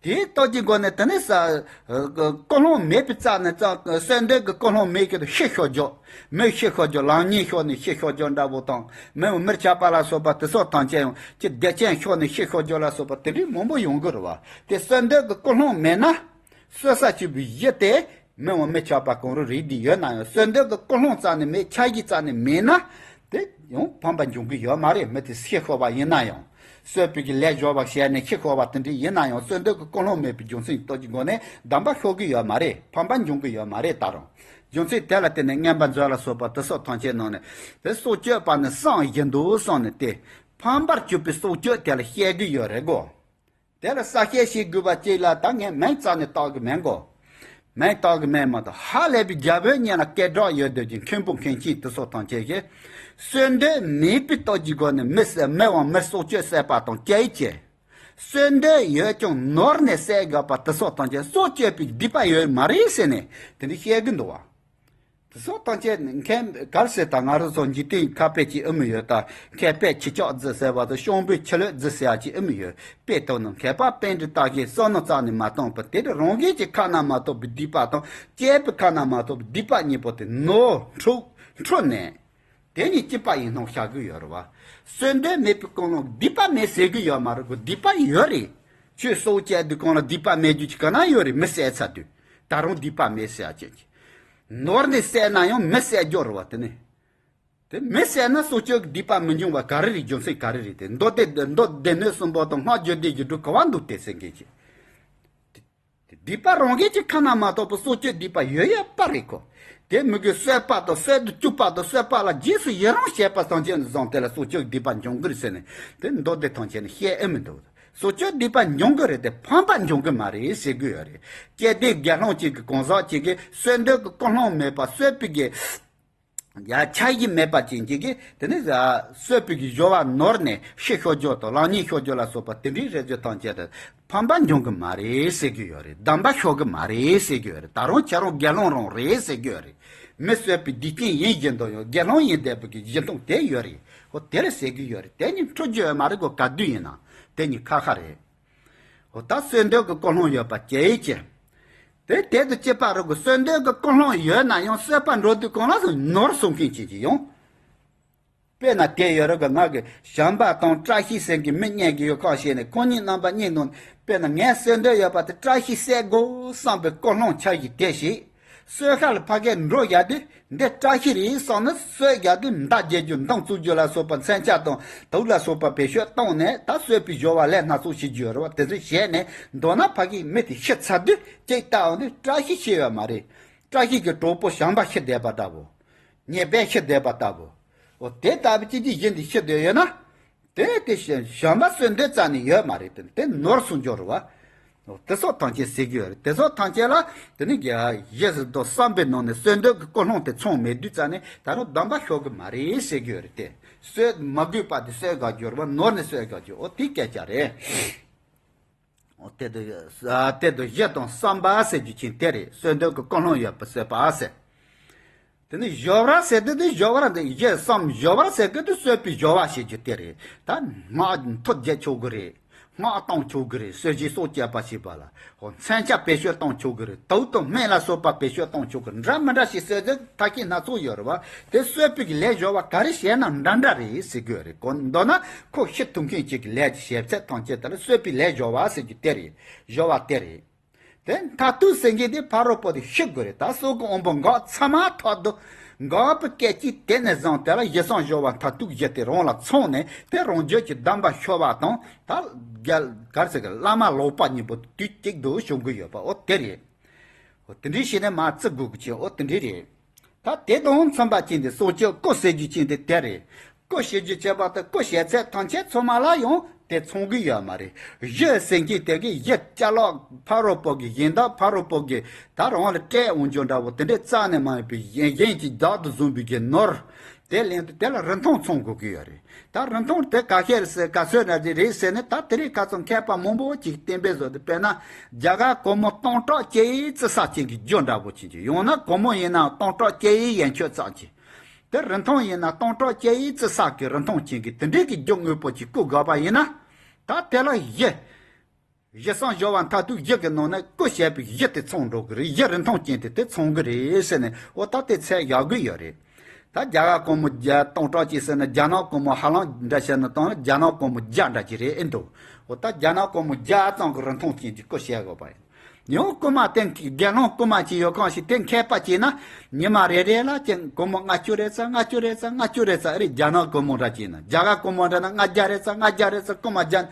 དེའི་སྟོབས་ཀྱི་སྒོ་ནས་དེ་ནས་ས་ཀུན་སློང་མེད་པའི་རྩ་ནས་རྩ་གསོད་འདོད་ཀྱི་ཀུན་སློང་མེད་ཀྱི་དུ་ཤི་ཤོར་རྒྱུ། མི་ཤི་ཤོར་རྒྱུ། ལམ་ཉེས་ཤོར་ནས་ཤི་ཤོར་རྒྱུ་འདྲ་བོ་དང་། མི་དབང་མི་ཆགས་པ་ལ་སོགས་པ་དེ་སོགས་ཐམས་ཅད་ཡང་ཅི་བདེ་ཆེན་ཤོར་ནས་ཤི་ཤོར་རྒྱུ་ལ་སོགས་པ་དེ་འདྲའི་མང་པོ་ཡོང་གི་རེད་བ། དེ་གསོད་འདོད་ཀྱི་ཀུན་སློང་མེད་ན། གསོད་ས་བྱེད་པའི་གཞི་དེ་མི་དབང་མི་ཆགས་པ་གང་རུང་རེད་དེ་ཡོད་ན་ཡང་། གསོད་འདོད་ཀྱི་ཀུན་སློང་རྩ་ནས་མེད། འཆར་གཞི་རྩ་ནས་མེད་ན། དེ་ཡང་ཕམ་པ་འབྱུང་གི་ཡོད་མ་རེད། མི་དེ་ཤི་ཤོར་བ་ཡིན་ན་ཡང་། གསོད་པའི་གི་ལས་སྦྱོར་བ་བྱས་ནས་ཤི་ཤོར་བ་དེ་འདྲ་ཡིན་ན་ཡང་གསོད་འདོད་ཀྱི་ཀུན་སློང་མེད་པའི་རྒྱུ་མཚན་གྱི་སྟོབས་ཀྱི་སྒོ་ནས་གདམས་པ་ཤོར་གི་ཡོད་མ་རེད། ཕམ་པ་འབྱུང་གི་ཡོད་མ་རེད། ད་རུང་རྒྱུ་མཚན་དེ་ལ་བརྟེན་ནས་ངན་པ་མཛོད་ལ་སོགས་པ་དེ་སོགས་ཐམས་ཅད་ནང་ནས་དེ་སྲོག་གཅོད་པ་ནི་བསམ་བཞིན་དུ་བསམ་ནས་དེ་ཕམ་པར་གྱུར་པའི་སྲོག་གཅོད་དེ་ལ་བཤད་གི་ཡོད་རེད་གོ། དེ་ལ་གསལ་བཤད་བྱེད་དགོས་པ་ཅིག་ལ་ད་ངས་མིང་རྩ་ནས་བཏགས་གི་མེད་གོ། མིང་བཏགས་གི་མེད་མ་གཏོགས་ཧ་ལས་པའི་རྒྱ་བོད་གཉིས་ལ་སྐད་གྲགས་ཡོད་འདོད་ཀྱི་མཁན་པོ་མཁན་ཆེན་དེ་སོགས་ཐམས་ཅད་ཀྱིས་གསོད་འདོད་མེད་པའི་སྟོབས་ཀྱི་སྒོ་ནས་མི་བསད་མི་དབང་མི་སྲོག་གཅོད་བསད་པ་དང་བཅས་ཀྱི། གསོད་འདོད་ཡོད་ཀྱང་ནོར་ནས་བསད་དགོས་པ་དེ་སོགས་ཐམས་ཅད་སྲོག་གཅོད་པའི་སྡིག་པ་ཡོད་མ་རེད་ཟེར་ནས་དེ་འདྲ་བཤད་གི་འདུག་བ། དེ་སོགས་ཐམས་ཅད་མཁན་གལ་སྲིད་ད་ང་རང་ཚོ་འཇིག་རྟེན་ཁ་དཔེ་ཅིག་ཨེ་མི་ཡོད། ད་མཁས་པས་ཁྱི་ལྕགས་རྫི་ཟེར་བ་དང་གཤོང་པས་ཁྱི་ལོད་རྫི་ཟེར་ཡ་ཅིག་ཨེ་མི་ཡོད། དཔེ་ཐོག་ནས་མཁས་པ་པཎྜི་ཏ་གིས་བསམ་མནོ་རྩ་ནས་མ་བཏང་པར་དེ་འདྲ་རང་གིས་ཀྱི་ཁ་ན་མ་ཐོ་བའི་སྡིག་པ་དང་སྐྱེས་པའི་ཁ་ན་མ་ཐོ་བའི་སྡིག་པ་གཉིས་པོ་དེ་ནོར་འཁྲུག་འཁྲུག་ནས། དེ་ནི་སྐྱིད་པ་ཡིན་སྣང་བྱ་དགོས་ཡོད་རེད་བ། གསོད་འདོད་མེད་པའི་ཀུན་སློང་སྡིག་པ་མེད་ཟེར་གི་ཡོད་མ་རེད་གོ། སྡིག་པ་ཡོད་རེད། ཁྱོད་སྲོག་བཅད་དུས་གང་ལ་སྡིག་པ་མེད་རྒྱུ་ཅིག་ག་ན་ཡོད་རེད། མི་བསད་ཚར་དུས་ད་རུང་སྡིག་པ་མེད་ཟེར་ཡ་ཅན་གྱི། ནོར་ནི་བསད་ན་ཡང་མི་བསད་རྒྱུ་རེད་བ། དེ་ནི། དེ་མི་བསད་ན་སྲོག་གཅོད་ཀྱི་སྡིག་པ་མི་འབྱུང་བ་ག་རེ་རེད། རྒྱུ་མཚན་ག་རེ་རེད། དེ་མདོ་སྡེ་མདོ་སྡེ་སྣོད་གསུམ་པོ་དང་སྔགས་རྒྱུད་སྡེ་བཞི་དྲུག་ག་བ་འདུག་དེ་ཟེར་མཁན་གྱི། དེ་སྡིག་པ་རང་གིས་ཀྱི་ཁ་ན་མ་ཐོ་བའི་སྲོག་གཅོད་སྡིག་པ་ཡོད་ཡོད་པ་རེད་གོ། དེ་མི་དགེ་གསོད་པ་དང་གསོད་དུ་བཅུག་པ་དང་གསོད་པ་ལ་རྗེས་སུ་ཡི་རང་བྱེད་པ་ཐམས་ཅད་ནི་བཟང་དེ་ལ་སྲོག་གཅོད་སྡིག་པ་འབྱུང་གི་རེད་ཟེར་ནས་དེ་མདོ་སྡེ་ཐམས་ཅད་ནི་བཤད་ཨེ་མི་འདུག་སྲོག་གཅོད་སྡིག་པ་འབྱུང་གི་རེད་དེ་ཕམ་པ་འབྱུང་གི་མ་རེད་ཟེར་གི་ཡོད་རེད། སྐྱེ་དེ་དགེ་སློང་གཅིག་གི་གང་ཟག་གཅིག་གིས་གསོད་འདོད་ཀྱི་ཀུན་སློང་མེད་པ་གསོད་པའི་གི། ཡ་ཆ་ཡི་མེད་པ་ཅན་གཅིག་གིས་དེ་ནི་གསོད་པའི་གི་སྦྱོར་བ་ནོར་ནས་ཤི་ཤོར་རྒྱུ་དང་ལང་ཉེས་ཤོར་རྒྱུ་ལ་སོགས་པ་དེ་འདྲའི་རེ་རྒྱུ་ཐམས་ཅད་དུ་ཕམ་པ་འབྱུང་གི་མ་རེད་ཟེར་གི་ཡོད་རེད། གདམས་པ་ཤོར་གི་མ་རེད་ཟེར་གི་ཡོད་རེད། ད་རུང་ཁྱེད་རང་དགེ་སློང་རང་རེད་ཟེར་གི་ཡོད་རེད། མི་གསོད་པའི་སྡིག་ཅན་ཡིན་བཞིན་དུ་ཡང་དགེ་སློང་ཡིན་བསྡད་པའི་གི་སྦྱིན་སྟངས་དེ་ཡོད་རེད། ཧོ་དེ་ལ་ཟེར་གི་ཡོད་རེད། དེ་ཉིད་འཁྲུལ་རྒྱུ་ཡོད་མ་རེད་གོ། ག་དུས་ཡིན་ན་དེ་ཉིད་ཁ་ཁ་རེད། འོ་ད་གསོད་འདོད་ཀྱི་ཀུན་སློང་ཡོད་པ་ཅི་ཡིན་ཅེ། དེ་དེ་དུ་སྐྱེས་པ་རུ་གི་གསོད་འདོད་ཀྱི་ཀུན་སློང་ཡོད་ན་ཡང་གསོད་པ་འགྲོ་དུས་གང་ལ་སོགས་ནོར་སྲུང་མཁན་ཅན་གྱི་ཡང་། དཔེར་ན་དེ་ཡོད་རུ་གི་ང་གི་བྱམས་པ་དང་བཀྲ་ཤིས་ཟེར་གྱི་མི་གཉིས་ཀྱི་ཡོད་ཁ་ཞེས་ནས་ཁོང་གཉིས་རྣམ་པ་གཉིས་ནང་དཔེར་ན་ངས་གསོད་འདོད་ཡོད་པ་དེ་བཀྲ་ཤིས་བསད་དགོས་བསམ་པའི་ཀུན་སློང་འཆར་གཞི་དེ་ཞིག་གསོད་ཁ་ལ་ཕ་གིར་འགྲོ་བཞག་དུས་འདི་བཀྲ་ཤིས་རེད་བསམ་ནས་གསོད་རྒྱག་དུས་མདའ་རྒྱག་རྒྱུ་མདུང་བཙུགས་རྒྱུ་ལ་སོགས་པ་མཚོན་ཆ་དང་དུག་ལ་སོགས་པ་བེད་སྤྱོད་བཏང་ནས་ད་གསོད་པའི་སྦྱོར་བ་ལས་སྣ་ཚོགས་བྱེད་རྒྱུ་རེད་བ། དེ་ཚོ་བྱས་ནས་མདོར་ན་ཕ་གིའི་མི་དེ་ཤི་ཚར་དུས་གཅིག་བལྟ་འོང་དུས་བཀྲ་ཤིས་ཤི་ཡོད་མ་རེད། བཀྲ་ཤིས་ཀྱི་གྲོགས་པོ་བྱམས་པ་ཤི་བསྡད་པ་འདྲ་བོ། ཉེས་པས་ཤི་བསྡད་པ་ལྟ་བུ། འོ་དེ་ལྟ་བུ་ཅི་ཅི་བཞིན་དུ་ཤི་བསྡད་ཡོད་ན། དེ་དེ་བྱམས་པ་གསོད་འདོད་རྩ་ནས་ཡོད་མ་རེད། དེ་དེ་ནོར་སྲུང་སྦྱོར་རེད་བ། དེ་སོགས་ཐམས་ཅད་ཟེར་གྱི་ཡོད་རེད། དེ་སོགས་ཐམས་ཅད་ལ་དེ་ནི་རྒྱ་ཡེ་སི་དང་བསམ་པའི་ནང་ནས་གསོད་འདོད་ཀྱི་ཀུན་སློང་དེ་ཚང་མེད་དུས་རྩ་ནས་ད་རུང་གདམས་པ་ཤོར་གི་མ་རེད་ཟེར་གྱི་ཡོད་རེད་དེ། གསོད་མ་དགོས་པ་དེ་གསོད་དགའ་རྒྱུ་རེད་བ། ནོར་ནས་གསོད་དགའ་རྒྱུ་འོ་དེ་སྐད་ཆ་རེད། འོ་དེ་དུ་ཨ་དེ་དུ་གཞི་དང་བསམ་པ་ཟེར་རྒྱུ་ཅན་དེ་རེད། གསོད་འདོད་ཀྱི་ཀུན་སློང་ཡོད་པ་གསོད་པ་ཟེར། དེ་ནི་སྦྱོར་བ་ཟེར་དུས་དེ་སྦྱོར་བ་འདི་གཞི་བསམ་སྦྱོར་བ་ཟེར་གི་དེ་གསོད་པའི་སྦྱོར་བ་ཞེས་རྒྱུ་དེ་རེད། ད་སྔགས་མཐུ་རྒྱག་ཆོག་གི་རེད། སྔགས་བཏང་ཆོག་གི་རེད། གསོད་བྱེད་སྲོག་བཅད་པ་བྱེད་པ་ལ་ཧོ་མཚོན་ཆ་བེད་སྤྱོད་བཏང་ཆོག་གི་རེད། དུག་དང་སྨན་ལ་སོགས་པ་བེད་སྤྱོད་བཏང་ཆོག་གི་རེད། འདྲ་མི་འདྲ་ཞིག་གསོད་རྒྱུ་ཐབས་ཤེས་སྣ་ཚོགས་ཡོད་རེད་བ། དེ་གསོད་པའི་གི་ལས་སྦྱོར་བ་ག་རེ་བྱས་ན་འདྲ་འདྲ་རེད་ཟེར་གི་ཡོད་རེད་གོ། མདོར་ན་ཁོ་ཤི་ཐུབ་མཁན་ཅིག་གི་ལས་ཀྱི་བྱེད་ཚད་ཐམས་ཅད་དེ་ལ་གསོད་པའི་ལས་སྦྱོར་བ་ཟེར་རྒྱུ་དེ་རེད། སྦྱོར་བ་དེ་རེད། དེ་མཐར་ཐུག་ཟེར་མཁན་དེ་ཕ་རོལ་པོ་དེ་ཤི་དགོས་རེད། ད་སྲོག་གི་དབང་པོ་འགག་ཚང་མ་ཐོག་ཏུ་འགག་པའི་སྐད་ཅིག་དེ་ནས་བཟུང་དེ་ལ་གཞི་བསམ་སྦྱོར་བ་མཐར་ཐུག་བཞི་དེ་རང་ལ་ཚང་ནས་དེ་རང་རྒྱུད་ཀྱི་གདམས་པ་ཤོར་བ་དང་ད་རྒྱལ་གར་ཟེར་གི་བླ་མ་ལོག་པ་གཉིས་པོ་དུས་གཅིག་ཏུ་བྱུང་གི་ཡོད་པ་འོ་དེ་རེད། འོ་དེ་འདྲའི་བྱས་ནས་མ་བརྩི་དགོས་གི་ཆེ་འོ་དེ་འདྲའི་རེད། ད་དེ་དང་མཚུངས་པ་ཅན་དེ་སྲོག་གཅོད་རྐུ་ཟེར་རྒྱུ་ཅན་དེ་དེ་རེད། རྐུ་བྱེད་རྒྱུ་བྱེད་པ་དང་རྐུ་བྱེད་ཚད་ཐམས་ཅད་ཚང་མ་ལ་ཡང་དེ་ཚང་གི་ཡོད་མ་རེད། གཞི་ཟེར་མཁན་དེ་གི་གཞི་ཅ་ལག་ཕ་རོལ་པོ་གི་གཞན་དག་ཕ་རོལ་པོ་གི་ད་རང་ལ་སྤྲད་འོང་རྒྱུ་འདྲ་བོ་དེ་འདྲའི་རྩ་ནས་མ་ཡོད་པའི་གཞན་གཞན་གྱིས་བདག་ཏུ་བཟུང་བའི་གི་ནོར་དེ་ལེན་དུས་དེ་ལ་རིན་ཐང་ཚང་དགོས་ཀྱི་ཡོད་རེད། ད་རིན་ཐང་དེ་ག་ཤེད་རེད་ཟེར་ག་ཚོད་ན་དེ་རེད་ཟེར་ནས་ད་དེ་རིང་ཁ་སང་མཁས་པ་མང་པོ་ཅིག་གཏན་འབེབས་བཟོས་ཏེ་དཔེར་ན་རྒྱ་གར་སྒོར་མོ་སྟོང་ཕྲག་གཅིག་ཡི་རྩི་ས་ཅན་གྱི་རྒྱུ་འདྲ་པོ་ཅན་གྱི་ཡང་ན་སྒོར་མོ་ཡིན་ན་སྟོང་ཕྲག་གཅིག་ཡི་ཡན་ཆོད་ཙམ་གྱི། དེ་རིན་ཐང་ཡིན་ན་སྟོང་ཕྲག་གཅིག་ཡི་རྩི་ས་གི་རིན་ཐང་ཅན་གྱི་དེ་འདྲའི་གི་རྒྱུ་དངོས་པོ་ཅིག་རྐུ་དགོས་པ་ཡིན་ན། ད་དེ་ལ་གཞི། གཞི་བསམ་སྦྱོར་བ་མཐར་ཐུག་གཞི་གི་ནང་ན་རྐུ་བྱས་པའི་གཞི་དེ་ཚང་འགྲོ་གི་རེད། གཞི་རིན་ཐང་ཅན་དེ་དེ་ཚང་གི་རེད་ཟེར་ནས་འོ་ད་དེ་ཚད་བཞག་གི་ཡོད་རེད། ད་རྒྱ་གར་སྒོར་མོ་བརྒྱ་སྟོང་ཕྲག་གཅིག་ཟེར་ན་རྒྱ་ནག་སྒོར་མོ་ཧ་ལམ་འདྲ་བྱས་ན་བཏང་ན་རྒྱ་ནག་སྒོར་མོ་བརྒྱ་འདྲ་གྱི་རེད་ཨེ་འདུག་འོ་ད་རྒྱ་ནག་སྒོར་མོ་བརྒྱ་ཙམ་གྱི་རིན་ཐང་ཅན་གྱི་རྐུ་བྱས་དགོས་པ་ཡིན། ཡང་རྐུ་མ་དེ་དགེ་སློང་རྐུ་མ་ཅིག་ཡོད་གང་ཞིག་དེ་མཁས་པ་བྱས་ན་ཉི་མ་རེ་རེ་ལ་ཅིག་སྒོར་མོ་ལྔ་བཅུ་རེ་ཙམ་ལྔ་བཅུ་རེ་ཙམ་ལྔ་བཅུ་རེ་ཙམ་རེད། རྒྱ་ནག་སྒོར་མོ་འདྲ་བྱས་ན་རྒྱ་གར་སྒོར་མོ་འདྲ་ན་ལྔ་བརྒྱ་རེ་ཙམ་ལྔ་བརྒྱ་རེ་ཙམ་རྐུ་མ་རྒྱག་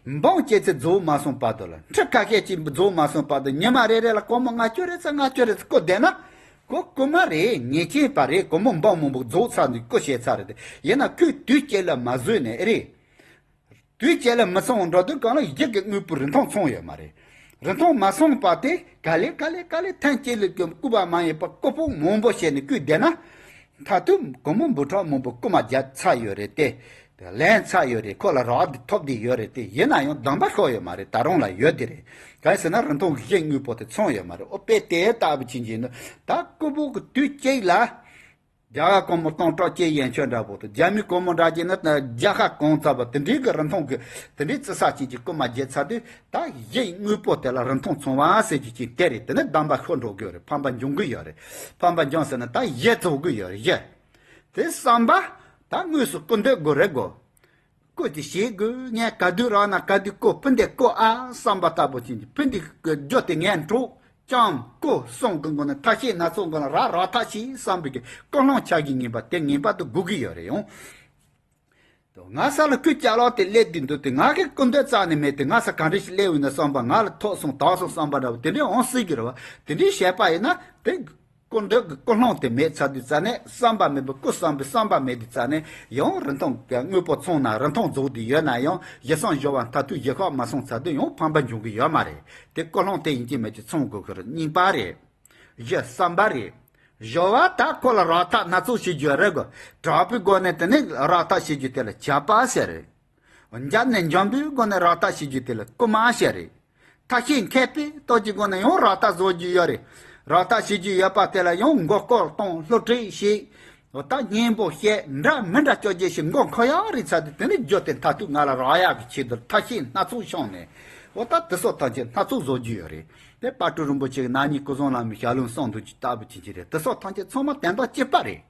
འབངས་སྐྱེ་ཚེ་རྫོགས་མ་སོང་བར་དུ་ལ་ཁྲི་ཁ་ཤས་ཅིག་རྫོགས་མ་སོང་བར་དུ་ཉི་མ་རེ་རེ་ལ་སྒོར་མོ་ལྔ་བཅུ་རེ་ཙམ་ལྔ་བཅུ་རེ་ཙམ་རྐུ་བསྡད་ན། ཁོ་རྐུ་མ་རེད། ཉེས་ཅན་པ་རེད། སྒོར་མོ་འབངས་མང་པོ་རྫོགས་ཚར་འདུག་རྐུ་བྱས་ཚར་རེད་དེ། ཡིན་ན་ཁོས་དུས་གཅིག་ལ་མ་བཟོས་ནས་ཨེ་རེད། དུས་གཅིག་ལ་མི་སོང་འགྲོ་དུས་གང་ལ་ཡིད་ཀྱི་དངོས་པོའི་རིན་ཐང་མཚོན་ཡོད་མ་རེད། རིན་ཐང་མ་སོང་བ་དེ་ག་ལེ་ག་ལེ་ག་ལེ་ཐེངས་གཅིག་ལ་རྐུ་བ་མ་ཡིན་པར་རྐུ་ཕོག་མང་པོ་བྱས་ནས་རྐུས་བསྡད་ན། མཐར་ཐུག་སྒོར་མོ་འབུམ་ཕྲག་མང་པོ་རྐུ་མ་རྒྱག་ཚར་ཡོད་རེད་དེ། ལེན་ཚར་ཡོད་རེད། ཁོ་ལ་རག་བསྡད་ཐོབ་བསྡད་ཡོད་རེད་དེ། ཡིན་ན་ཡང་སྡོམ་པ་ཤོར་ཡོད་མ་རེད། ད་རུང་ལ་ཡོད་དེ་རེད། གང་ཡིན་ཟེར་ན་རིན་ཐང་གི་གཞི་དངོས་པོ་དེ་མཚོན་ཡོད་མ་རེད། ཨོ་དཔེ་དེ་ལྟ་བུ་ཅན་གྱི་ནི་ད་རྐུ་ཕོག་གི་དུས་གཅིག་ལ། རྒྱ་གར་སྒོར་མོ་སྟོང་ཕྲག་གཅིག་ཡན་ཆད་འདྲ་པོ་དང་རྒྱ་མི་སྒོར་མོ་འདྲ་གྱི་ནི་བརྒྱ་ཤ་གང་ཚ་བ་དེ་འདྲའི་གི་རིན་ཐང་གི་དེ་འདྲའི་རྩི་ས་ཅན་གྱི་རྐུ་མ་རྒྱག་ཚར་དུས་ད་གཞི་དངོས་པོ་དེ་ལ་རིན་ཐང་མཚོན་པ་ཟེར་རྒྱུ་ཅིག་དེ་རེད། དེ་ནི་སྡོམ་པ་ཤོར་འགྲོ་གི་ཡོད་རེད། ཕམ་པ་འབྱུང་གི་ཡོད་རེད། ཕམ་པ་འབྱུང་ཟེར་ན་ད་གཞི་རྫོགས་གི་ཡོད་རེད། གཞི་དེ་བསམ་པ་ད་དངོས་སུ་རྐུ་འདོད་དགོས་རེད་གོ། རྐུ་དེ་བྱེད་དགོས། ངས་ག་དུས་རག་ན་ག་དུས་རྐུ། སྤུན་ཟླས་རྐུ་ཨ་བསམ་པ་ལྟ་བུ་ཅན་གྱི་སྤུན་ཟླའི་རྒྱུ་དེ་ངས་འཕྲོག་ཅམ་རྐུ་གསུམ་གྱི་སྒོ་ནས་ཐབས་ཤེས་སྣ་ཚོགས་སྒོ་ནས་རག་རག་ཐབས་ཤེས་བསམ་པའི་གི་ཀུན་སློང་ཆགས་ཀྱི་ངེས་པ་དེ་ངེས་པར་དུ་དགོས་ཀྱི་ཡོད་རེད་ཡང་། ང་ས་ལ་རྐུ་ཅ་ལག་དེ་སླེབས་དུས་འདུག་དེ་ང་གི་རྐུ་འདོད་རྩ་ནས་མེད་དེ། ང་ས་ག་འདྲ་ཞིག་སླེབས་ཡོད་ན་བསམ་པ། ང་ལ་ཐོབ་སོང་དག་སོང་བསམ་པ་འདྲ་བོ་དེ་འདྲའི་འོང་སྲིད་ཀྱི་རེད་བ། དེ་འདྲའི་བཤད་པ་ཡིན་ན་དེ། རྐུ་འདོད་ཀྱི་ཀུན་སློང་དེ་མེད་ཚར་དུས་རྩ་ནས་བསམ་པ་མེད་པའི་རྐུ་བསམ་པའི་བསམ་པ་མེད་དུས་རྩ་ནས་ཡང་རིན་ཐང་གི་དངོས་པོ་ཚང་ན་རིན་ཐང་རྫོགས་དུས་ཡོད་ན་ཡང་གཞི་བསམ་སྦྱོར་བ་མཐར་ཐུག་གཞི་ཤོག་མ་སོང་ཚར་དུས་ཡང་ཕམ་པ་འབྱུང་གི་ཡོད་མ་རེད། དེ་ཀུན་སློང་དེ་ཡིན་གྱི་མེད་ཀྱི་ཚང་དགོས་ཀྱི་རེད། གཉིས་པ་རེད། གཞི་བསམ་པ་རེད། སྦྱོར་བ་ད་ཁོ་ལ་རག་ཐབས་སྣ་ཚོགས་བྱེད་རྒྱུ་རེད་གོ། དྲག་པོའི་སྒོ་ནས་དེ་ནས་རག་ཐབས་བྱེད་རྒྱུ་དེ་ལ་བྱ་པ་ཟེར་རེད། འཇམ་ནས་འཇམ་པོའི་སྒོ་ནས་རག་ཐབས་བྱེད་རྒྱུ་དེ་ལ་རྐུ་མ་ཟེར་རེད། ཐབས་ཤེས་མཁས་པའི་སྟོབས་ཀྱི་སྒོ་ནས་ཡང་རག་ཐབས་བཟོ་རྒྱུ་ཡོད་རེད། རག་ཐབས་བྱེད་རྒྱུ་ཡོད་པ་དེ་ལ་ཡང་མགོ་སྐོར་གཏོང་། བསླུ་བྲིད་བྱེད། འོ་ད་སྙན་པོ་བཤད། འདྲ་མི་འདྲ་སྐྱོ་རྒྱུ་ཞིག་མགོ་འཁོར་ཡག་རེད་ཚར་དུས་དེ་ནས་རྒྱུ་དེ་མཐར་ཐུག་ང་ལ་རག་ཡག་གི་ཆེད་དུ་ཐབས་ཤེས་སྣ་ཚོགས་བྱུང་ནས། འོ་ད་དེ་སོགས་ཐམས་ཅད་སྣ་ཚོགས་བཟོ་རྒྱུ་ཡོད་རེད། དེ་དཔལ་སྤྲུལ་རིན་པོ་ཆེ་གི་ན་ནིང་སྐུ་གསུང་ལ་མི་ཞལ་ལུང་གསུང་འདུག་ཅི་ལྟ་བུ་ཅི་ཅི་རེད། དེ་སོགས་ཐམས་ཅད་ཚང་མ་དོན་དག་གཅིག་པ་རེད།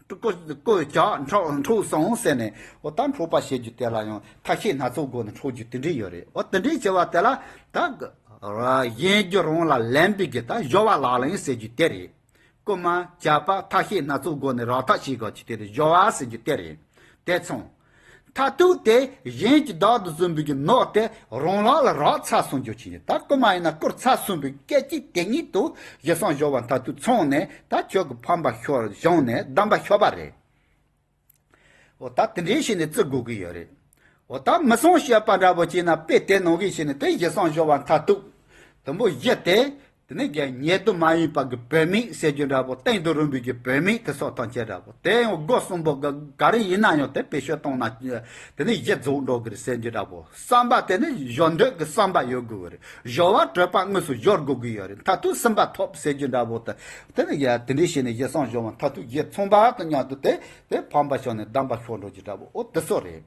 ཀོ་ཀོ་ཇག་འཕྲོག་འཕྲོག་སོང་ཟེར་ནས་འོ་ད་འཕྲོག་པ་བྱེད་རྒྱུ་དེ་ལ་ཡང་ཐབས་ཤེས་སྣ་ཚོགས་སྒོ་ནས་འཕྲོག་རྒྱུ་དེ་འདྲ་ཡོད་རེད། འོ་དེ་འདྲའི་བྱ་བ་དེ་ལ་ད་གཞན་རྒྱུ་རང་ལ་ལེན་པའི་གི་ད་སྦྱོར་བ་ལག་ལེན་ཟེར་རྒྱུ་དེ་རེད། རྐུ་མ་ཇག་པ་ཐབས་ཤེས་སྣ་ཚོགས་སྒོ་ནས་རག་ཐབས་བྱེད་དགོས་ཀྱི་དེ་རེད། སྦྱོར་བ་ཟེར་རྒྱུ་དེ་རེད། དེ་མཚུངས། མཐར་ཐུག་དེ་གཞན་གྱིས་བདག་ཏུ་བཟུང་བའི་གི་ནོར་དེ་རང་ལག་ལ་རག་ཚར་སོང་རྒྱུ་ཅིག་ཡིན། ད་རྐུ་མ་ཡིན་ན་རྐུར་ཚར་སོང་བའི་སྐད་ཅིག་དེ་ཉིད་དུ་གཞི་བསམ་སྦྱོར་བ་མཐར་ཐུག་ཚང་ནས་ད་ཁྱོད་ཀྱི་ཕམ་པ་ཤོར་བྱུང་ནས་སྡོམ་པ་ཤོར་བ་རེད། འོ་ད་དེ་འདྲའི་བྱས་ནས་བརྩི་དགོས་ཀྱི་ཡོད་རེད། འོ་ད་མི་བསམ་ཤེས་པ་འདྲ་པོ་བྱས་ན་དཔེ་དེ་ནང་གི་བྱས་ནས་དེ་གཞི་བསམ་སྦྱོར་བ་མཐར་ཐུག་དུམ་བུ་བཞི་དེ། དེ་ནས་རྒྱ་ཉེ་དུ་མ་ཡིན་པ་གི་བུད་མེད་ཟེར་རྒྱུ་འདྲ་པོ། སྟེང་དུ་རིང་བའི་གི་བུད་མེད་དེ་སོགས་དང་བཅས་འདྲ་པོ། དེ་ཡང་སྒོ་གསུམ་པོ་ག་ག་རེ་ཡིན་ན་ཡང་དེ་བེད་སྤྱོད་བཏང་ན་དེ་ནས་གཞི་རྫོགས་འགྲོ་གི་རེད་ཟེར་རྒྱུ་འདྲ་པོ། བསམ་པ་དེ་ནི་སྦྱོར་འདོད་ཀྱི་བསམ་པ་ཡོད་དགོས་ཀྱི་རེད། སྦྱོར་བ་གྲོད་པ་དངོས་སུ་སྦྱོར་དགོས་ཀྱི་ཡོད་རེད། མཐར་ཐུག་སུན་པ་ཐོབ་ཟེར་རྒྱུ་འདྲ་པོ་དེ། དེ་ནི་ཡ་དེ་འདྲའི་བྱས་ནས་གཞི་བསམ་སྦྱོར་བ་མཐར་ཐུག་གཞི་མཚུངས་པ་དང་མཉམ་དུ་དེ་དེ་ཕམ་པ་ཤོར་ནས་སྡོམ་པ་ཤོར་འགྲོ་རྒྱུ་འདྲ་པོ། འོ་དེ་ཚོ་རེད།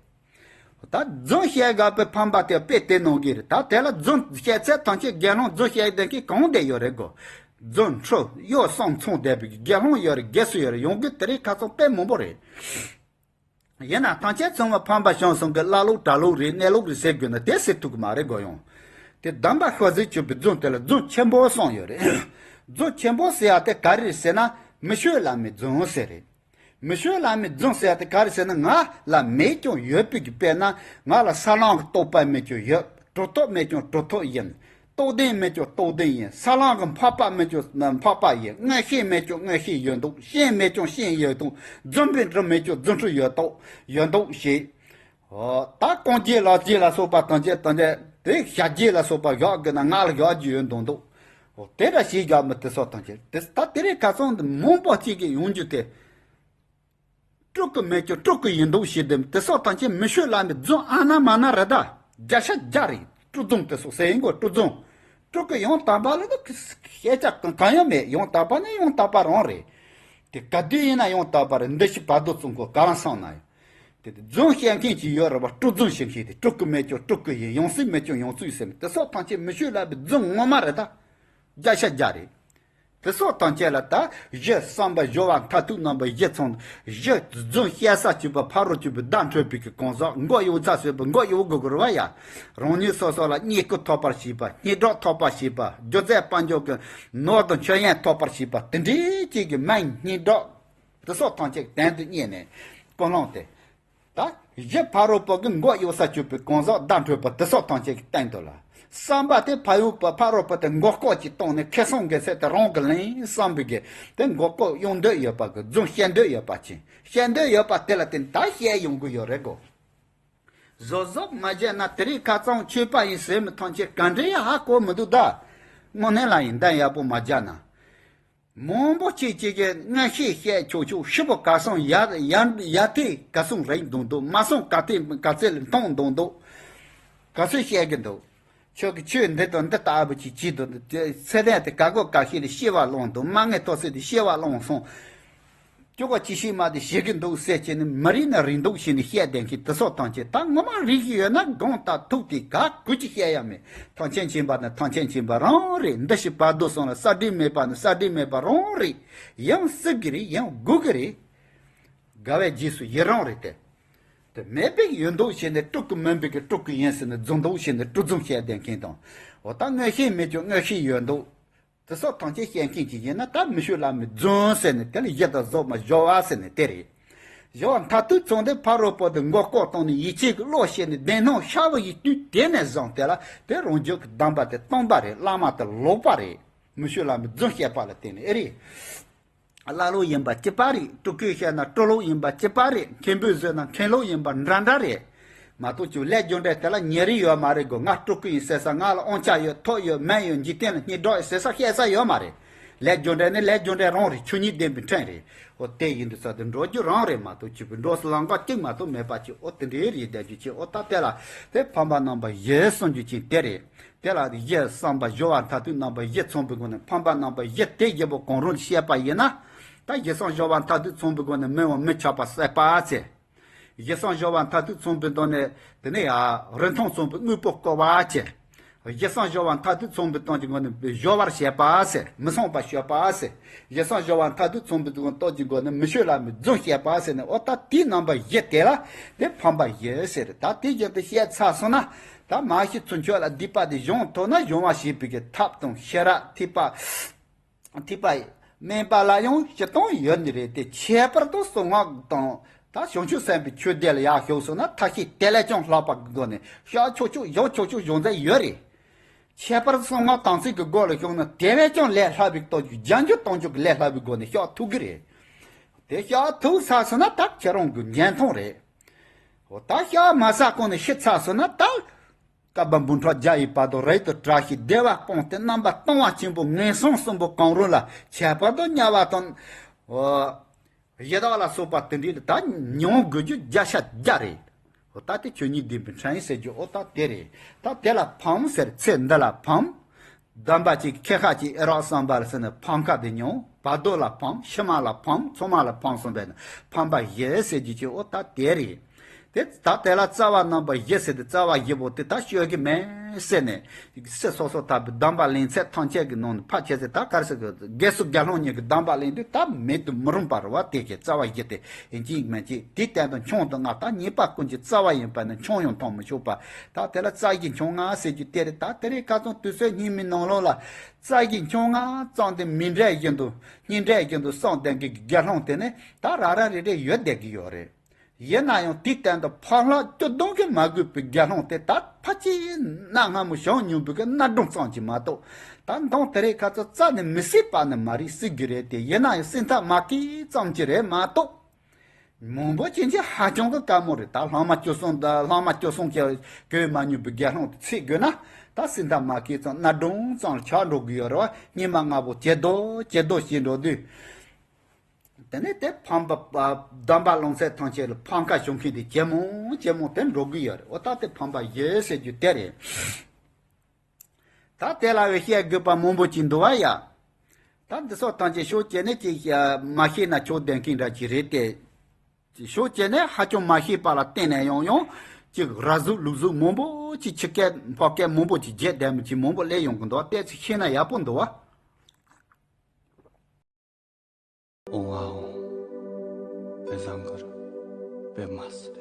ད་རྫུན་བཤད་དགའ་པའི་ཕམ་པ་དེ་དཔེ་དེ་ནང་གི་རེད། ད་དེ་ལ་རྫུན་བཤད་ཚད་ཐམས་ཅད་དགེ་སློང་རྫུན་བཤད་མཁན་གང་བསྡད་ཡོད་རེད་གོ། རྫུན་ཁྲོ་གཡོ་གསུམ་མཚུངས་བསྡད་པའི་དགེ་སློང་ཡོད་རེད། དགེ་སུ་ཡོད་རེད། ཡོང་གི་དེ་རིང་ཁ་སང་དཔེ་མང་པོ་རེད། ཡིན་ན་ཐམས་ཅད་ཚང་མ་ཕམ་པ་བྱུང་སོང་གི་བླ་ལོག་གྲྭ་ལོག་རེད། གནས་ལོག་རེད་ཟེར་དགོས་ན་དེ་ཟེར་ཐུབ་ཀྱི་མ་རེད་གོ། ཡང་དེ་སྡོམ་པ་ཤོར་ཟིག་གྱུར་པའི་རྫུན་དེ་ལ་རྫུན་ཆེན་པོ་གསུམ་ཡོད་རེད། རྫུན་ཆེན་པོ་ཟེར་ཡ་དེ་ག་རེ་རེད་ཟེར་ན་མི་ཆོས་བླ་མའི་རྫུན་ཟེར་རེད། མི་ཆོས་བླ་མའི་རྫུན་ཟེར་ཡ་དེ་ག་རེ་ཟེར་ན་ང་ལ་མེད་ཀྱང་ཡོད་པའི་གི། དཔེར་ན་ང་ལ་ས་བླང་གི་རྟོགས་པ་མེད་ཀྱང་ཡོད། གྲུབ་ཐོབ་མེད་ཀྱང་གྲུབ་ཐོབ་ཡིན། རྟོགས་ལྡན་མེད་ཀྱང་རྟོགས་ལྡན་ཡིན། ས་བླང་གི་འཕགས་པ་མེད་ཀྱང་འཕགས་པ་ཡིན། མངོན་ཤེས་མེད་ཀྱང་མངོན་ཤེས་ཡོད་མདོག། ཤེས་མེད་ཀྱང་ཤེས་ཡོད་མདོག། རྫུ་འཕྲུལ་མེད་ཀྱང་རྫུ་འཕྲུལ་ཡོད་མདོག་ཡོད་མདོག་ཞེས། འོ་ད་རྐང་རྗེས་ལག་རྗེས་ལ་སོགས་པ་ཐམས་ཅད་ཐམས་ཅད་དེ་ཞབས་རྗེས་ལ་སོགས་པ་བཞག་དགོས་ན་ང་ལ་བཞག་རྒྱུ་ཡོད་མདོག་མདོག། འོ་དེ་འདྲ་ཞིག་བཞག་མི་དེ་སོགས་ཐམས་ཅད་དེ་ད་དེ་རིང་ཁ་སང་འདི་མང་པོ་གཅིག་གིས་ཡོང་རྒྱུ་དེ། སྤྲུལ་སྐུ་མེད་ཀྱང་སྤྲུལ་སྐུ་ཡིན་མདོག་བྱེད་དེ། དེ་སོགས་ཐམས་ཅད་མི་ཆོས་བླ་མའི་རྫུན་ཨ་ན་མ་ན་རེད་ད། བརྒྱ་ཆ་བརྒྱ་རེད། སྤྲུལ་རྫུན་དེ་སོགས་ཟེར་ཡིན་གོ། སྤྲུལ་རྫུན། སྤྲུལ་སྐུ་ཡང་དག་པ་ལ་ནི་ཤེས་བྱ་གང་གང་ཡང་མེད། ཡང་དག་པ་ནི་ཡང་དག་པ་རང་རེད། དེ་ག་དུས་ཡིན་ན་ཡང་དག་པ་རེད། འདི་ཕྱི་བར་དོ་ཚང་ཁོ་ག་རང་སོང་ན་ཡང་། དེ་དེ་རྫུན་བཤད་མཁན་ཅིག་ཡོད་རེད་བ། སྤྲུལ་རྫུན་བཤད་མཁན་དེ། སྤྲུལ་སྐུ་མེད་ཀྱང་སྤྲུལ་སྐུ་ཡིན། ཡང་སྲིད་མེད་ཀྱང་ཡང་སྲིད་ཟེར་མཁན་དེ་སོགས་ཐམས་ཅད་མི་ཆོས་བླ་མའི་རྫུན་ངོ་མ་རེད་ད། བརྒྱ་ཆ་བརྒྱ་རེད། དེ་སོགས་ཐམས་ཅད་ལ་ད་གཞི་བསམ་པ་སྦྱོར་བ་མཐར་ཐུག་རྣམ་པ་བཞི་ཚང་། གཞི་རྫུན་བཤད་ས་བཅུ་པ་ཕ་རོལ་བཅུ་པའི་བརྡ་འཕྲོད་པའི་གི་གང་ཟག་མགོ་གཡོག་ཚ་ཟེར་བ་མགོ་གཡོག་དགོས་དགོས་རེད་བ་ཡ། རང་ཉིད་སོ་སོ་ལ་བསྙེན་བཀུར་ཐོབ་པར་བྱེད་པ། སྙན་གྲགས་ཐོབ་པར་བྱེད་པ། སྒྱུ་རྩལ་དཔལ་འབྱོར་གྱི་ནོར་དང་མཆོད་ཡོན་ཐོབ་པར་བྱེད་པ། དེ་འདྲའི་ཅིག་གི་མིང་སྙན་གྲགས་དེ་སོགས་ཐམས་ཅད་དོན་དུ་གཉེར་ནས་སྤུན་ལངས་ཏེ། ད་གཞི་ཕ་རོལ་པོ་གི་མགོ་གཡོག་ས་བཅུ་པའི་གང་ཟག་བརྡ་འཕྲོད་པ་དེ་སོགས་ཐམས་ཅད་ཀྱི་སྟེང་དུ་ལ། བསམ་པ་དེ་ཕ་ཡུལ་པ་ཕ་རོལ་པོ་དེ་མགོ་སྐོར་གྱིས་བཏང་ནས་ཁེ་བཟང་གི་ཚད་དེ་རང་གི་ལེན་བསམ་པའི་གི་དེ་མགོ་སྐོར་གཡོག་འདོད་ཡོད་པ་གི་རྫུན་བཤད་འདོད་ཡོད་པ་ཅིག་བཤད་འདོད་ཡོད་པ་དེ་ལ་བརྟེན་ད་བཤད་ཡོང་གི་ཡོད་རེད་གོ། བཟོ་བཟོ་མ་བྱས་ན་དེ་རིང་ཁ་རྩང་ཆོས་པ་ཡིན་ཟེར་མི་ཐམས་ཅད་ག་འདྲའི་ཧ་གོ་མི་འདུག་ད། དངོས་གནས་ལ་ཡིན་གཏན་ཡག་པོ་མ་བྱས་ན། མང་པོ་ཅིག་ཅིག་གིས་སྔ་ཤེས་བཤད་ཆོག་ཆོག་ཤི་བོ་ག་སོང་ཡ་ཡ་ཡ་ཐེ་ག་སོང་རེད་འདུག་འདུག་མ་སོང་ག་ཐེ་ག་ཚེ་ལ་མཐོང་འདུག་འདུག་ག་ཚོད་བཤད་གི་འདུག་ཁྱོད་ཀྱི་ཆོས་འདི་དང་འདི་ལྟ་བུ་ཅིག་བྱེད་དུ་འདུག་ཚེ་ཚད་ལྡན་དེ་ག་གོ་ག་ཤེས་ལ་ཤེས་བ་ལོང་འདུག་མ་ངེས་ཐོག་སེ་དེ་ཤེས་བ་ལོང་སོང་། ཅོ་ག་ཅི་ཤེས་མ་དེ་ཤེས་གི་འདུག་ཟེར་བྱས་ནས་མི་རིགས་ན་རིགས་འདུག་ཞེས་ནས་བཤད་བསྡད་མཁན་དེ་སོགས་ཐམས་ཅད་ད་ངོ་མ་རིགས་ཡོད་ན་དགོངས་དག་ཐུགས་དེ་ག་གུ་ཅི་བཤད་ཡ་མེད། ཐང་ཆེན་ཆེན་པ་ནི་ཐང་ཆེན་ཆེན་པ་རང་རེད། འདི་ཞིག་བར་དོ་སོང་ལ་ས་འདྲི་མེད་པ་ནི་ས་འདྲི་མེད་པ་རང་རེད། ཡང་སྲིད་གི་རེད། ཡང་དགོས་གི་རེད། དགའ་བའི་རྗེས་སུ་ཡི་རང་རེད་དེ། དེ་མེད་པའི་ཡོད་འདུག་བྱས་ནས་དཀྲུག་གི་མིན་པའི་གི་དཀྲུག་གི་ཡིན་ཟེར་ནས་རྫུན་འདུག་བྱས་ནས་དཀྲུག་རྫུན་བཤད་བསྡད་མཁན་དང་། འོ་ད་དངོས་ཤེས་མེད་ཀྱང་དངོས་ཤེས་ཡོད་འདུག་དེ་སོགས་ཐམས་ཅད་བཤད་མཁན་ཅིག་ཡིན་ན་ད་མི་ཤོད་ལ་མི་རྫུན་ཟེར་ནས་དེ་ལ་གཞི་དང་བཟོ་མ་སྦྱོར་བ་ཟེར་ནས་དེ་རེད། སྦྱོར་བ་མཐར་ཐུག་ཚང་སྟེ་ཕ་རོལ་པོ་དེ་མགོ་སྐོར་བཏང་ནས་ཡིད་ཆེས་ཀྱི་བློ་བཤད་ནས་བདེན་སྣང་ཤར་བ་ཡི་དུས་དེ་ནས་བཟུང་དེ་ལ་དེ་རང་རྒྱུད་ཀྱི་གདམས་པ་དེ་སྟོང་པ་རེད། བླ་མ་དེ་ལོག་པ་རེད། མི་ཤོད་ལ་མི་རྫུན་བཤད་པ་ལ་བརྟེན་ནས་ཨེ་རེད། ཀླ་ཀློ་ཡིན་པ་གཅིག་པ་རེད། སྤྲུལ་སྐུ་བཤད་ན་སྤྲུལ་ལོག་ཡིན་པ་གཅིག་པ་རེད། མཁན་པོས་བཟོས་ན་མཁན་སློབ་ཡིན་པ་འདྲ་འདྲ་རེད། མ་གཏོགས་ཀྱི་ལས་རྒྱུ་འབྲས་དེ་ལ་ཉེ་རིང་ཡོད་མ་རེད་གོ། ང་སྤྲུལ་སྐུ་ཡིན་ཟེར་ས། ང་ལ་དབང་ཆ་ཡོད། ཐོབ་ཡོད། མེད་ཡོད། འཇིག་རྟེན་ལ་སྙན་གྲགས་ཡོད་ཟེར་ས་བཤད་ས་ཡོད་མ་རེད། ལས་རྒྱུ་འབྲས་ནི་ལས་རྒྱུ་འབྲས་རང་རེད། ཆོས་ཉིད་བདེན་པའི་ཕྲན་རེད། འོ་དེ་ཡིན་དུས་ས་དེ་འགྲོ་རྒྱུ་རང་རེད་མ་གཏོགས་ཀྱི་འགྲོ་ས་ལམ་ཁ་གཅིག་མ་གཏོགས་མེད་པ་ཅིག་འོ་དེ་འདྲའི་རེད་བསྡད་རྒྱུ་ཅིག་འོ་ད་དེ་ལ་དེ་འཕགས་པ་རྣམ་པ་བཞི་གསུང་རྒྱུ་ཅིག་དེ་རེད། དེ་ལ་གཞི་བསམ་པ་སྦྱོར་བ་མཐར་ཐུག་རྣམ་པ་བཞི་ཚང་བའི་སྒོ་ནས་འཕགས་པ་རྣམ་པ་བཞི་དེ་བཞི་པོ་གང་རུང་བཤད་པ་ཡིན་ན། ད་གཞི་བསམ་སྦྱོར་བ་མཐར་ཐུག་ཚང་བའི་སྒོ་ནས་མི་དབང་མི་ཆགས་པ་སྲེད་པ་ཟེར། གཞི་བསམ་སྦྱོར་བ་མཐར་ཐུག་ཚང་བའི་སྒོ་ནས་དེ་ནས་ཡ་རིན་ཐང་ཚང་བའི་དངོས་པོ་བཀོལ་བ་ཟེར། གཞི་བསམ་སྦྱོར་བ་མཐར་ཐུག་ཚང་བའི་སྟེང་གི་སྒོ་ནས་སྦྱོར་བར་བྱེད་པ་ཟེར། མི་ཚངས་པ་སྤྱོད་པ་ཟེར། གཞི་བསམ་སྦྱོར་བ་མཐར་ཐུག་ཚང་བའི་སྟེང་གི་སྒོ་ནས་མི་ཆོས་ལ་མི་རྫུན་བཤད་པ་ཟེར་ནས་འོ་ད་དེའི་རྣམ་པ་བཞི་དེ་ལ་དེ་འཕགས་པ་བཞི་ཟེར། ད་དེ་བཞིན་དུ་བཤད་ཚར་སོང་ན་ད་མ་གཞི་ཚུར་ཕྱོགས་ལ་སྡིག་པ་དེ་སྦྱོང་ཐུབ་ན་སྦྱོང་བ་བྱེད་པའི་གི་ཐབས་དང་ཤེས་རབ་ཐེག་པ། ཐེག་པ་དམན་པ་ལ་ཡང་སྤྱིར་བཏང་ཡོད་ནི་རེད་དེ། ཁྱད་པར་དུ་གསང་སྔགས་དང་ད་བྱང་ཆུབ་སེམས་དཔའི་ཆོས་སྡེ་ལ་ཡར་ཞུགས་སོང་ན་ཐབས་ཤེས་དེ་ལས་ཀྱང་ལྷག་པ་གི་སྒོ་ནས་བཤགས་ཆོག་ཆོག་སྦྱང་ཆོག་ཆོག་སྦྱོང་མཛད་ཡོད་རེད། ཁྱད་པར་དུ་གསང་སྔགས་དམ་ཚིག་གི་སྒོ་ལ་ཞུགས་ན་དེ་བས་ཀྱང་ལས་སླ་བའི་སྟོབས་ཀྱིས་སྦྱང་རྒྱུ་གཏོང་རྒྱུ་གི་ལས་སླ་བའི་སྒོ་ནས་བཤགས་ཐུབ་གི་རེད། དེ་བཤགས་ཐུབ་ཚར་སོང་ན་ད་ཁྱེད་རང་གི་འཇོན་ཐང་རེད། འོ་ད་བཤགས་མ་ཚར་གོང་ནས་ཤི་ཚར་སོང་ན་ད། བསྐལ་པ་འབུམ་ཕྲག་བརྒྱ་ཡི་བར་དུ་རབ་ཏུ་བཀྲ་ཤིས་བདེ་བ་སྤངས་ཏེ་རྣམ་པ་སྟོང་བ་ཆེན་པོ་ངན་སོང་གསུམ་པོ་གང་རུང་ལ་ཁྱད་པར་དུ་དམྱལ་བ་དང་། ཡི་དྭགས་ལ་སོགས་པ་དེ་འདྲའི་ད་མྱོང་དགོས་རྒྱུ་བརྒྱ་ཆ་བརྒྱ་རེད། འོ་ད་དེ་ཆོས་ཉིད་བདེན་པའི་ཕྲན་ཡིན་ཟེར་རྒྱུ་འོ་ད་དེ་རེད། ད་དེ་ལ་འཕགས་ཟེར་ཚེ་འདི་ལ་འཕགས། གདམས་པ་ཅིག་ཁེ་ཁ་ཅིག་ཨེ་རག་བསམ་པ་ལ་ཟེར་ནས་འཕགས་ཁ་དེ་མྱོང་། བར་དོ་ལ་འཕགས། ཕྱི་མ་ལ་འཕགས། མཚོ་མ་ལ་འཕགས་གསུངས་པས་ན་འཕགས་པ་བཞི་ཟེར་རྒྱུ་ཅིག་འོ་ད་དེ་རེད། དེ་ད་དེ་ལ་རྩ་བ་རྣམ་པ་བཞི་ཟེར་ཏེ་རྩ་བ་བཞི་པོ་དེ་ད་ཤོད་ཀྱི་མེད་ཟེར་ནས་སེ་སོ་སོ་ད་བུ་གདམས་པ་ལེན་ཚད་ཐམས་ཅད་ཀྱི་ནང་ནས་ཕལ་ཆེར་ཟེར་ད་གར་ཟེར་གི་དགེ་ཚུལ་དགེ་སློང་གཉིས་ཀྱི་གདམས་པ་ལེན་དུས་ད་མེད་དུ་མི་རུང་བ་རེད་བ། དེ་ཀྱི་རྩ་བ་བཞི་དེ་ཡིན་གཅིག་མིན་གཅིག་དེ་སྟེང་དུ་འཆང་དང་ལྔ་ད་ཉེས་པ་ཀུན་གྱི་རྩ་བ་ཡིན་པ་ནི་འཆང་ཡང་མཐོང་མི་ཆོག་པ། ད་དེ་ལ་རྩ་བཞི་འཆང་ལྔ་ཟེར་རྒྱུ་དེ་རེད། ད་དེ་རིང་ཁ་སང་དུས་ཚོད་སྙིགས་མའི་ནང་ལོགས་ལ་རྩ་བཞི་འཆང་ལྔ་ཙམ་དེ་མི་འདྲ་བཞིན་དུ་སྙིང་འདྲ་བཞིན་དུ་གསུངས་བསྡད་མཁན་གྱི་དགེ་སློང་དེ་ནི་ད་ར་ར་རེ་རེ་ཡོད་བསྡད་ཀྱི་ཡོད་རེད། ཡིན་ན་ཡང་དེའི་སྟེང་དུ་ཕ་ལྷག་སྐྱོ་གདུང་གིས་མ་གོས་པའི་དགེ་སློང་དེ་ད་ཕལ་ཆེར་གནའ་སྔ་མོ་བྱུང་མྱོང་བའི་གི་གནའ་སྒྲུང་ཙམ་གྱིས་མ་གཏོགས་ད་མདང་དེ་རིང་ཁ་སང་རྩ་ནས་མི་སྲིད་པ་ནི་མ་རེད། སྲིད་ཀྱི་རེད་དེ། ཡིན་ན་ཡང་སྲིད་མཐའ་མ་སྐྱེལ་ཙམ་གྱིས་རེད་མ་གཏོགས། མང་པོ་ཅན་གྱི་ཧ་ཅང་གི་དཀའ་མོ་རེད། ད་ལྷག་མ་སྐྱོ་གསུམ་དང་ལྷག་མ་སྐྱོ་གསུམ་གྱི་གོས་མ་མྱོང་བའི་དགེ་སློང་དེ་ཚེ་དགོས་ན་ད་སྲིད་མཐའ་མ་སྐྱེལ་ཙམ་གནའ་སྒྲུང་ཙམ་ལ་ཆགས་འགྲོ་གི་ཡོད་རེད་བ། སྙིགས་མ་ལྔ་པོ་ཇེ་སྡུག་ཇེ་སྡུག་ཕྱིན་འགྲོ་དུས། དེ་ནས་དེ་འཕགས་པ་གདམས་པ་ལོངས་སྤྱོད་ཐམས་ཅད་ལ་འཕགས་ཁ་ཞུ་མཁན་དེ་ཇེ་མང་ཇེ་མང་དེ་འགྲོ་གི་ཡོད་རེད། འོ་ད་དེ་འཕགས་པ་བཞི་ཟེར་རྒྱུ་དེ་རེད། ད་དེ་ལ་བའི་བཤད་དགོས་པ་མང་པོ་ཅིག་འདུག་བ་ཡ། ད་འདི་སོགས་ཐམས་ཅད་ཕྱོགས་གཅིག་ནས་ཅིག་མ་ཤེས་ན་ཆོག་བསྡད་མཁན་འདྲ་ཅིག་རེད་དེ། ཕྱོགས་གཅིག་ནས་ཧ་ཅང་མ་ཤེས་པ་ལ་བརྟེན་ནས་ཡང་ཡང་ཅིག་ར་གཟུགས་ལུག་གཟུགས་མང་པོ་ཅིག་ཕྱི་སྐད་ཕོ་སྐད་མང་པོ་ཅིག་བརྗེད་བསྡད་མི་ཅིག་མང་པོ་སླེབས་ཡོང་གི་འདུག་བ། ཏོག་ཙམ་ཤེས་ན་ཡག་པོ་འདུག་བ། ཨོང་ཨ་ཨོང་། དཔེ་བཟང་གུ་རུ་དཔེ་མ་སྲིད།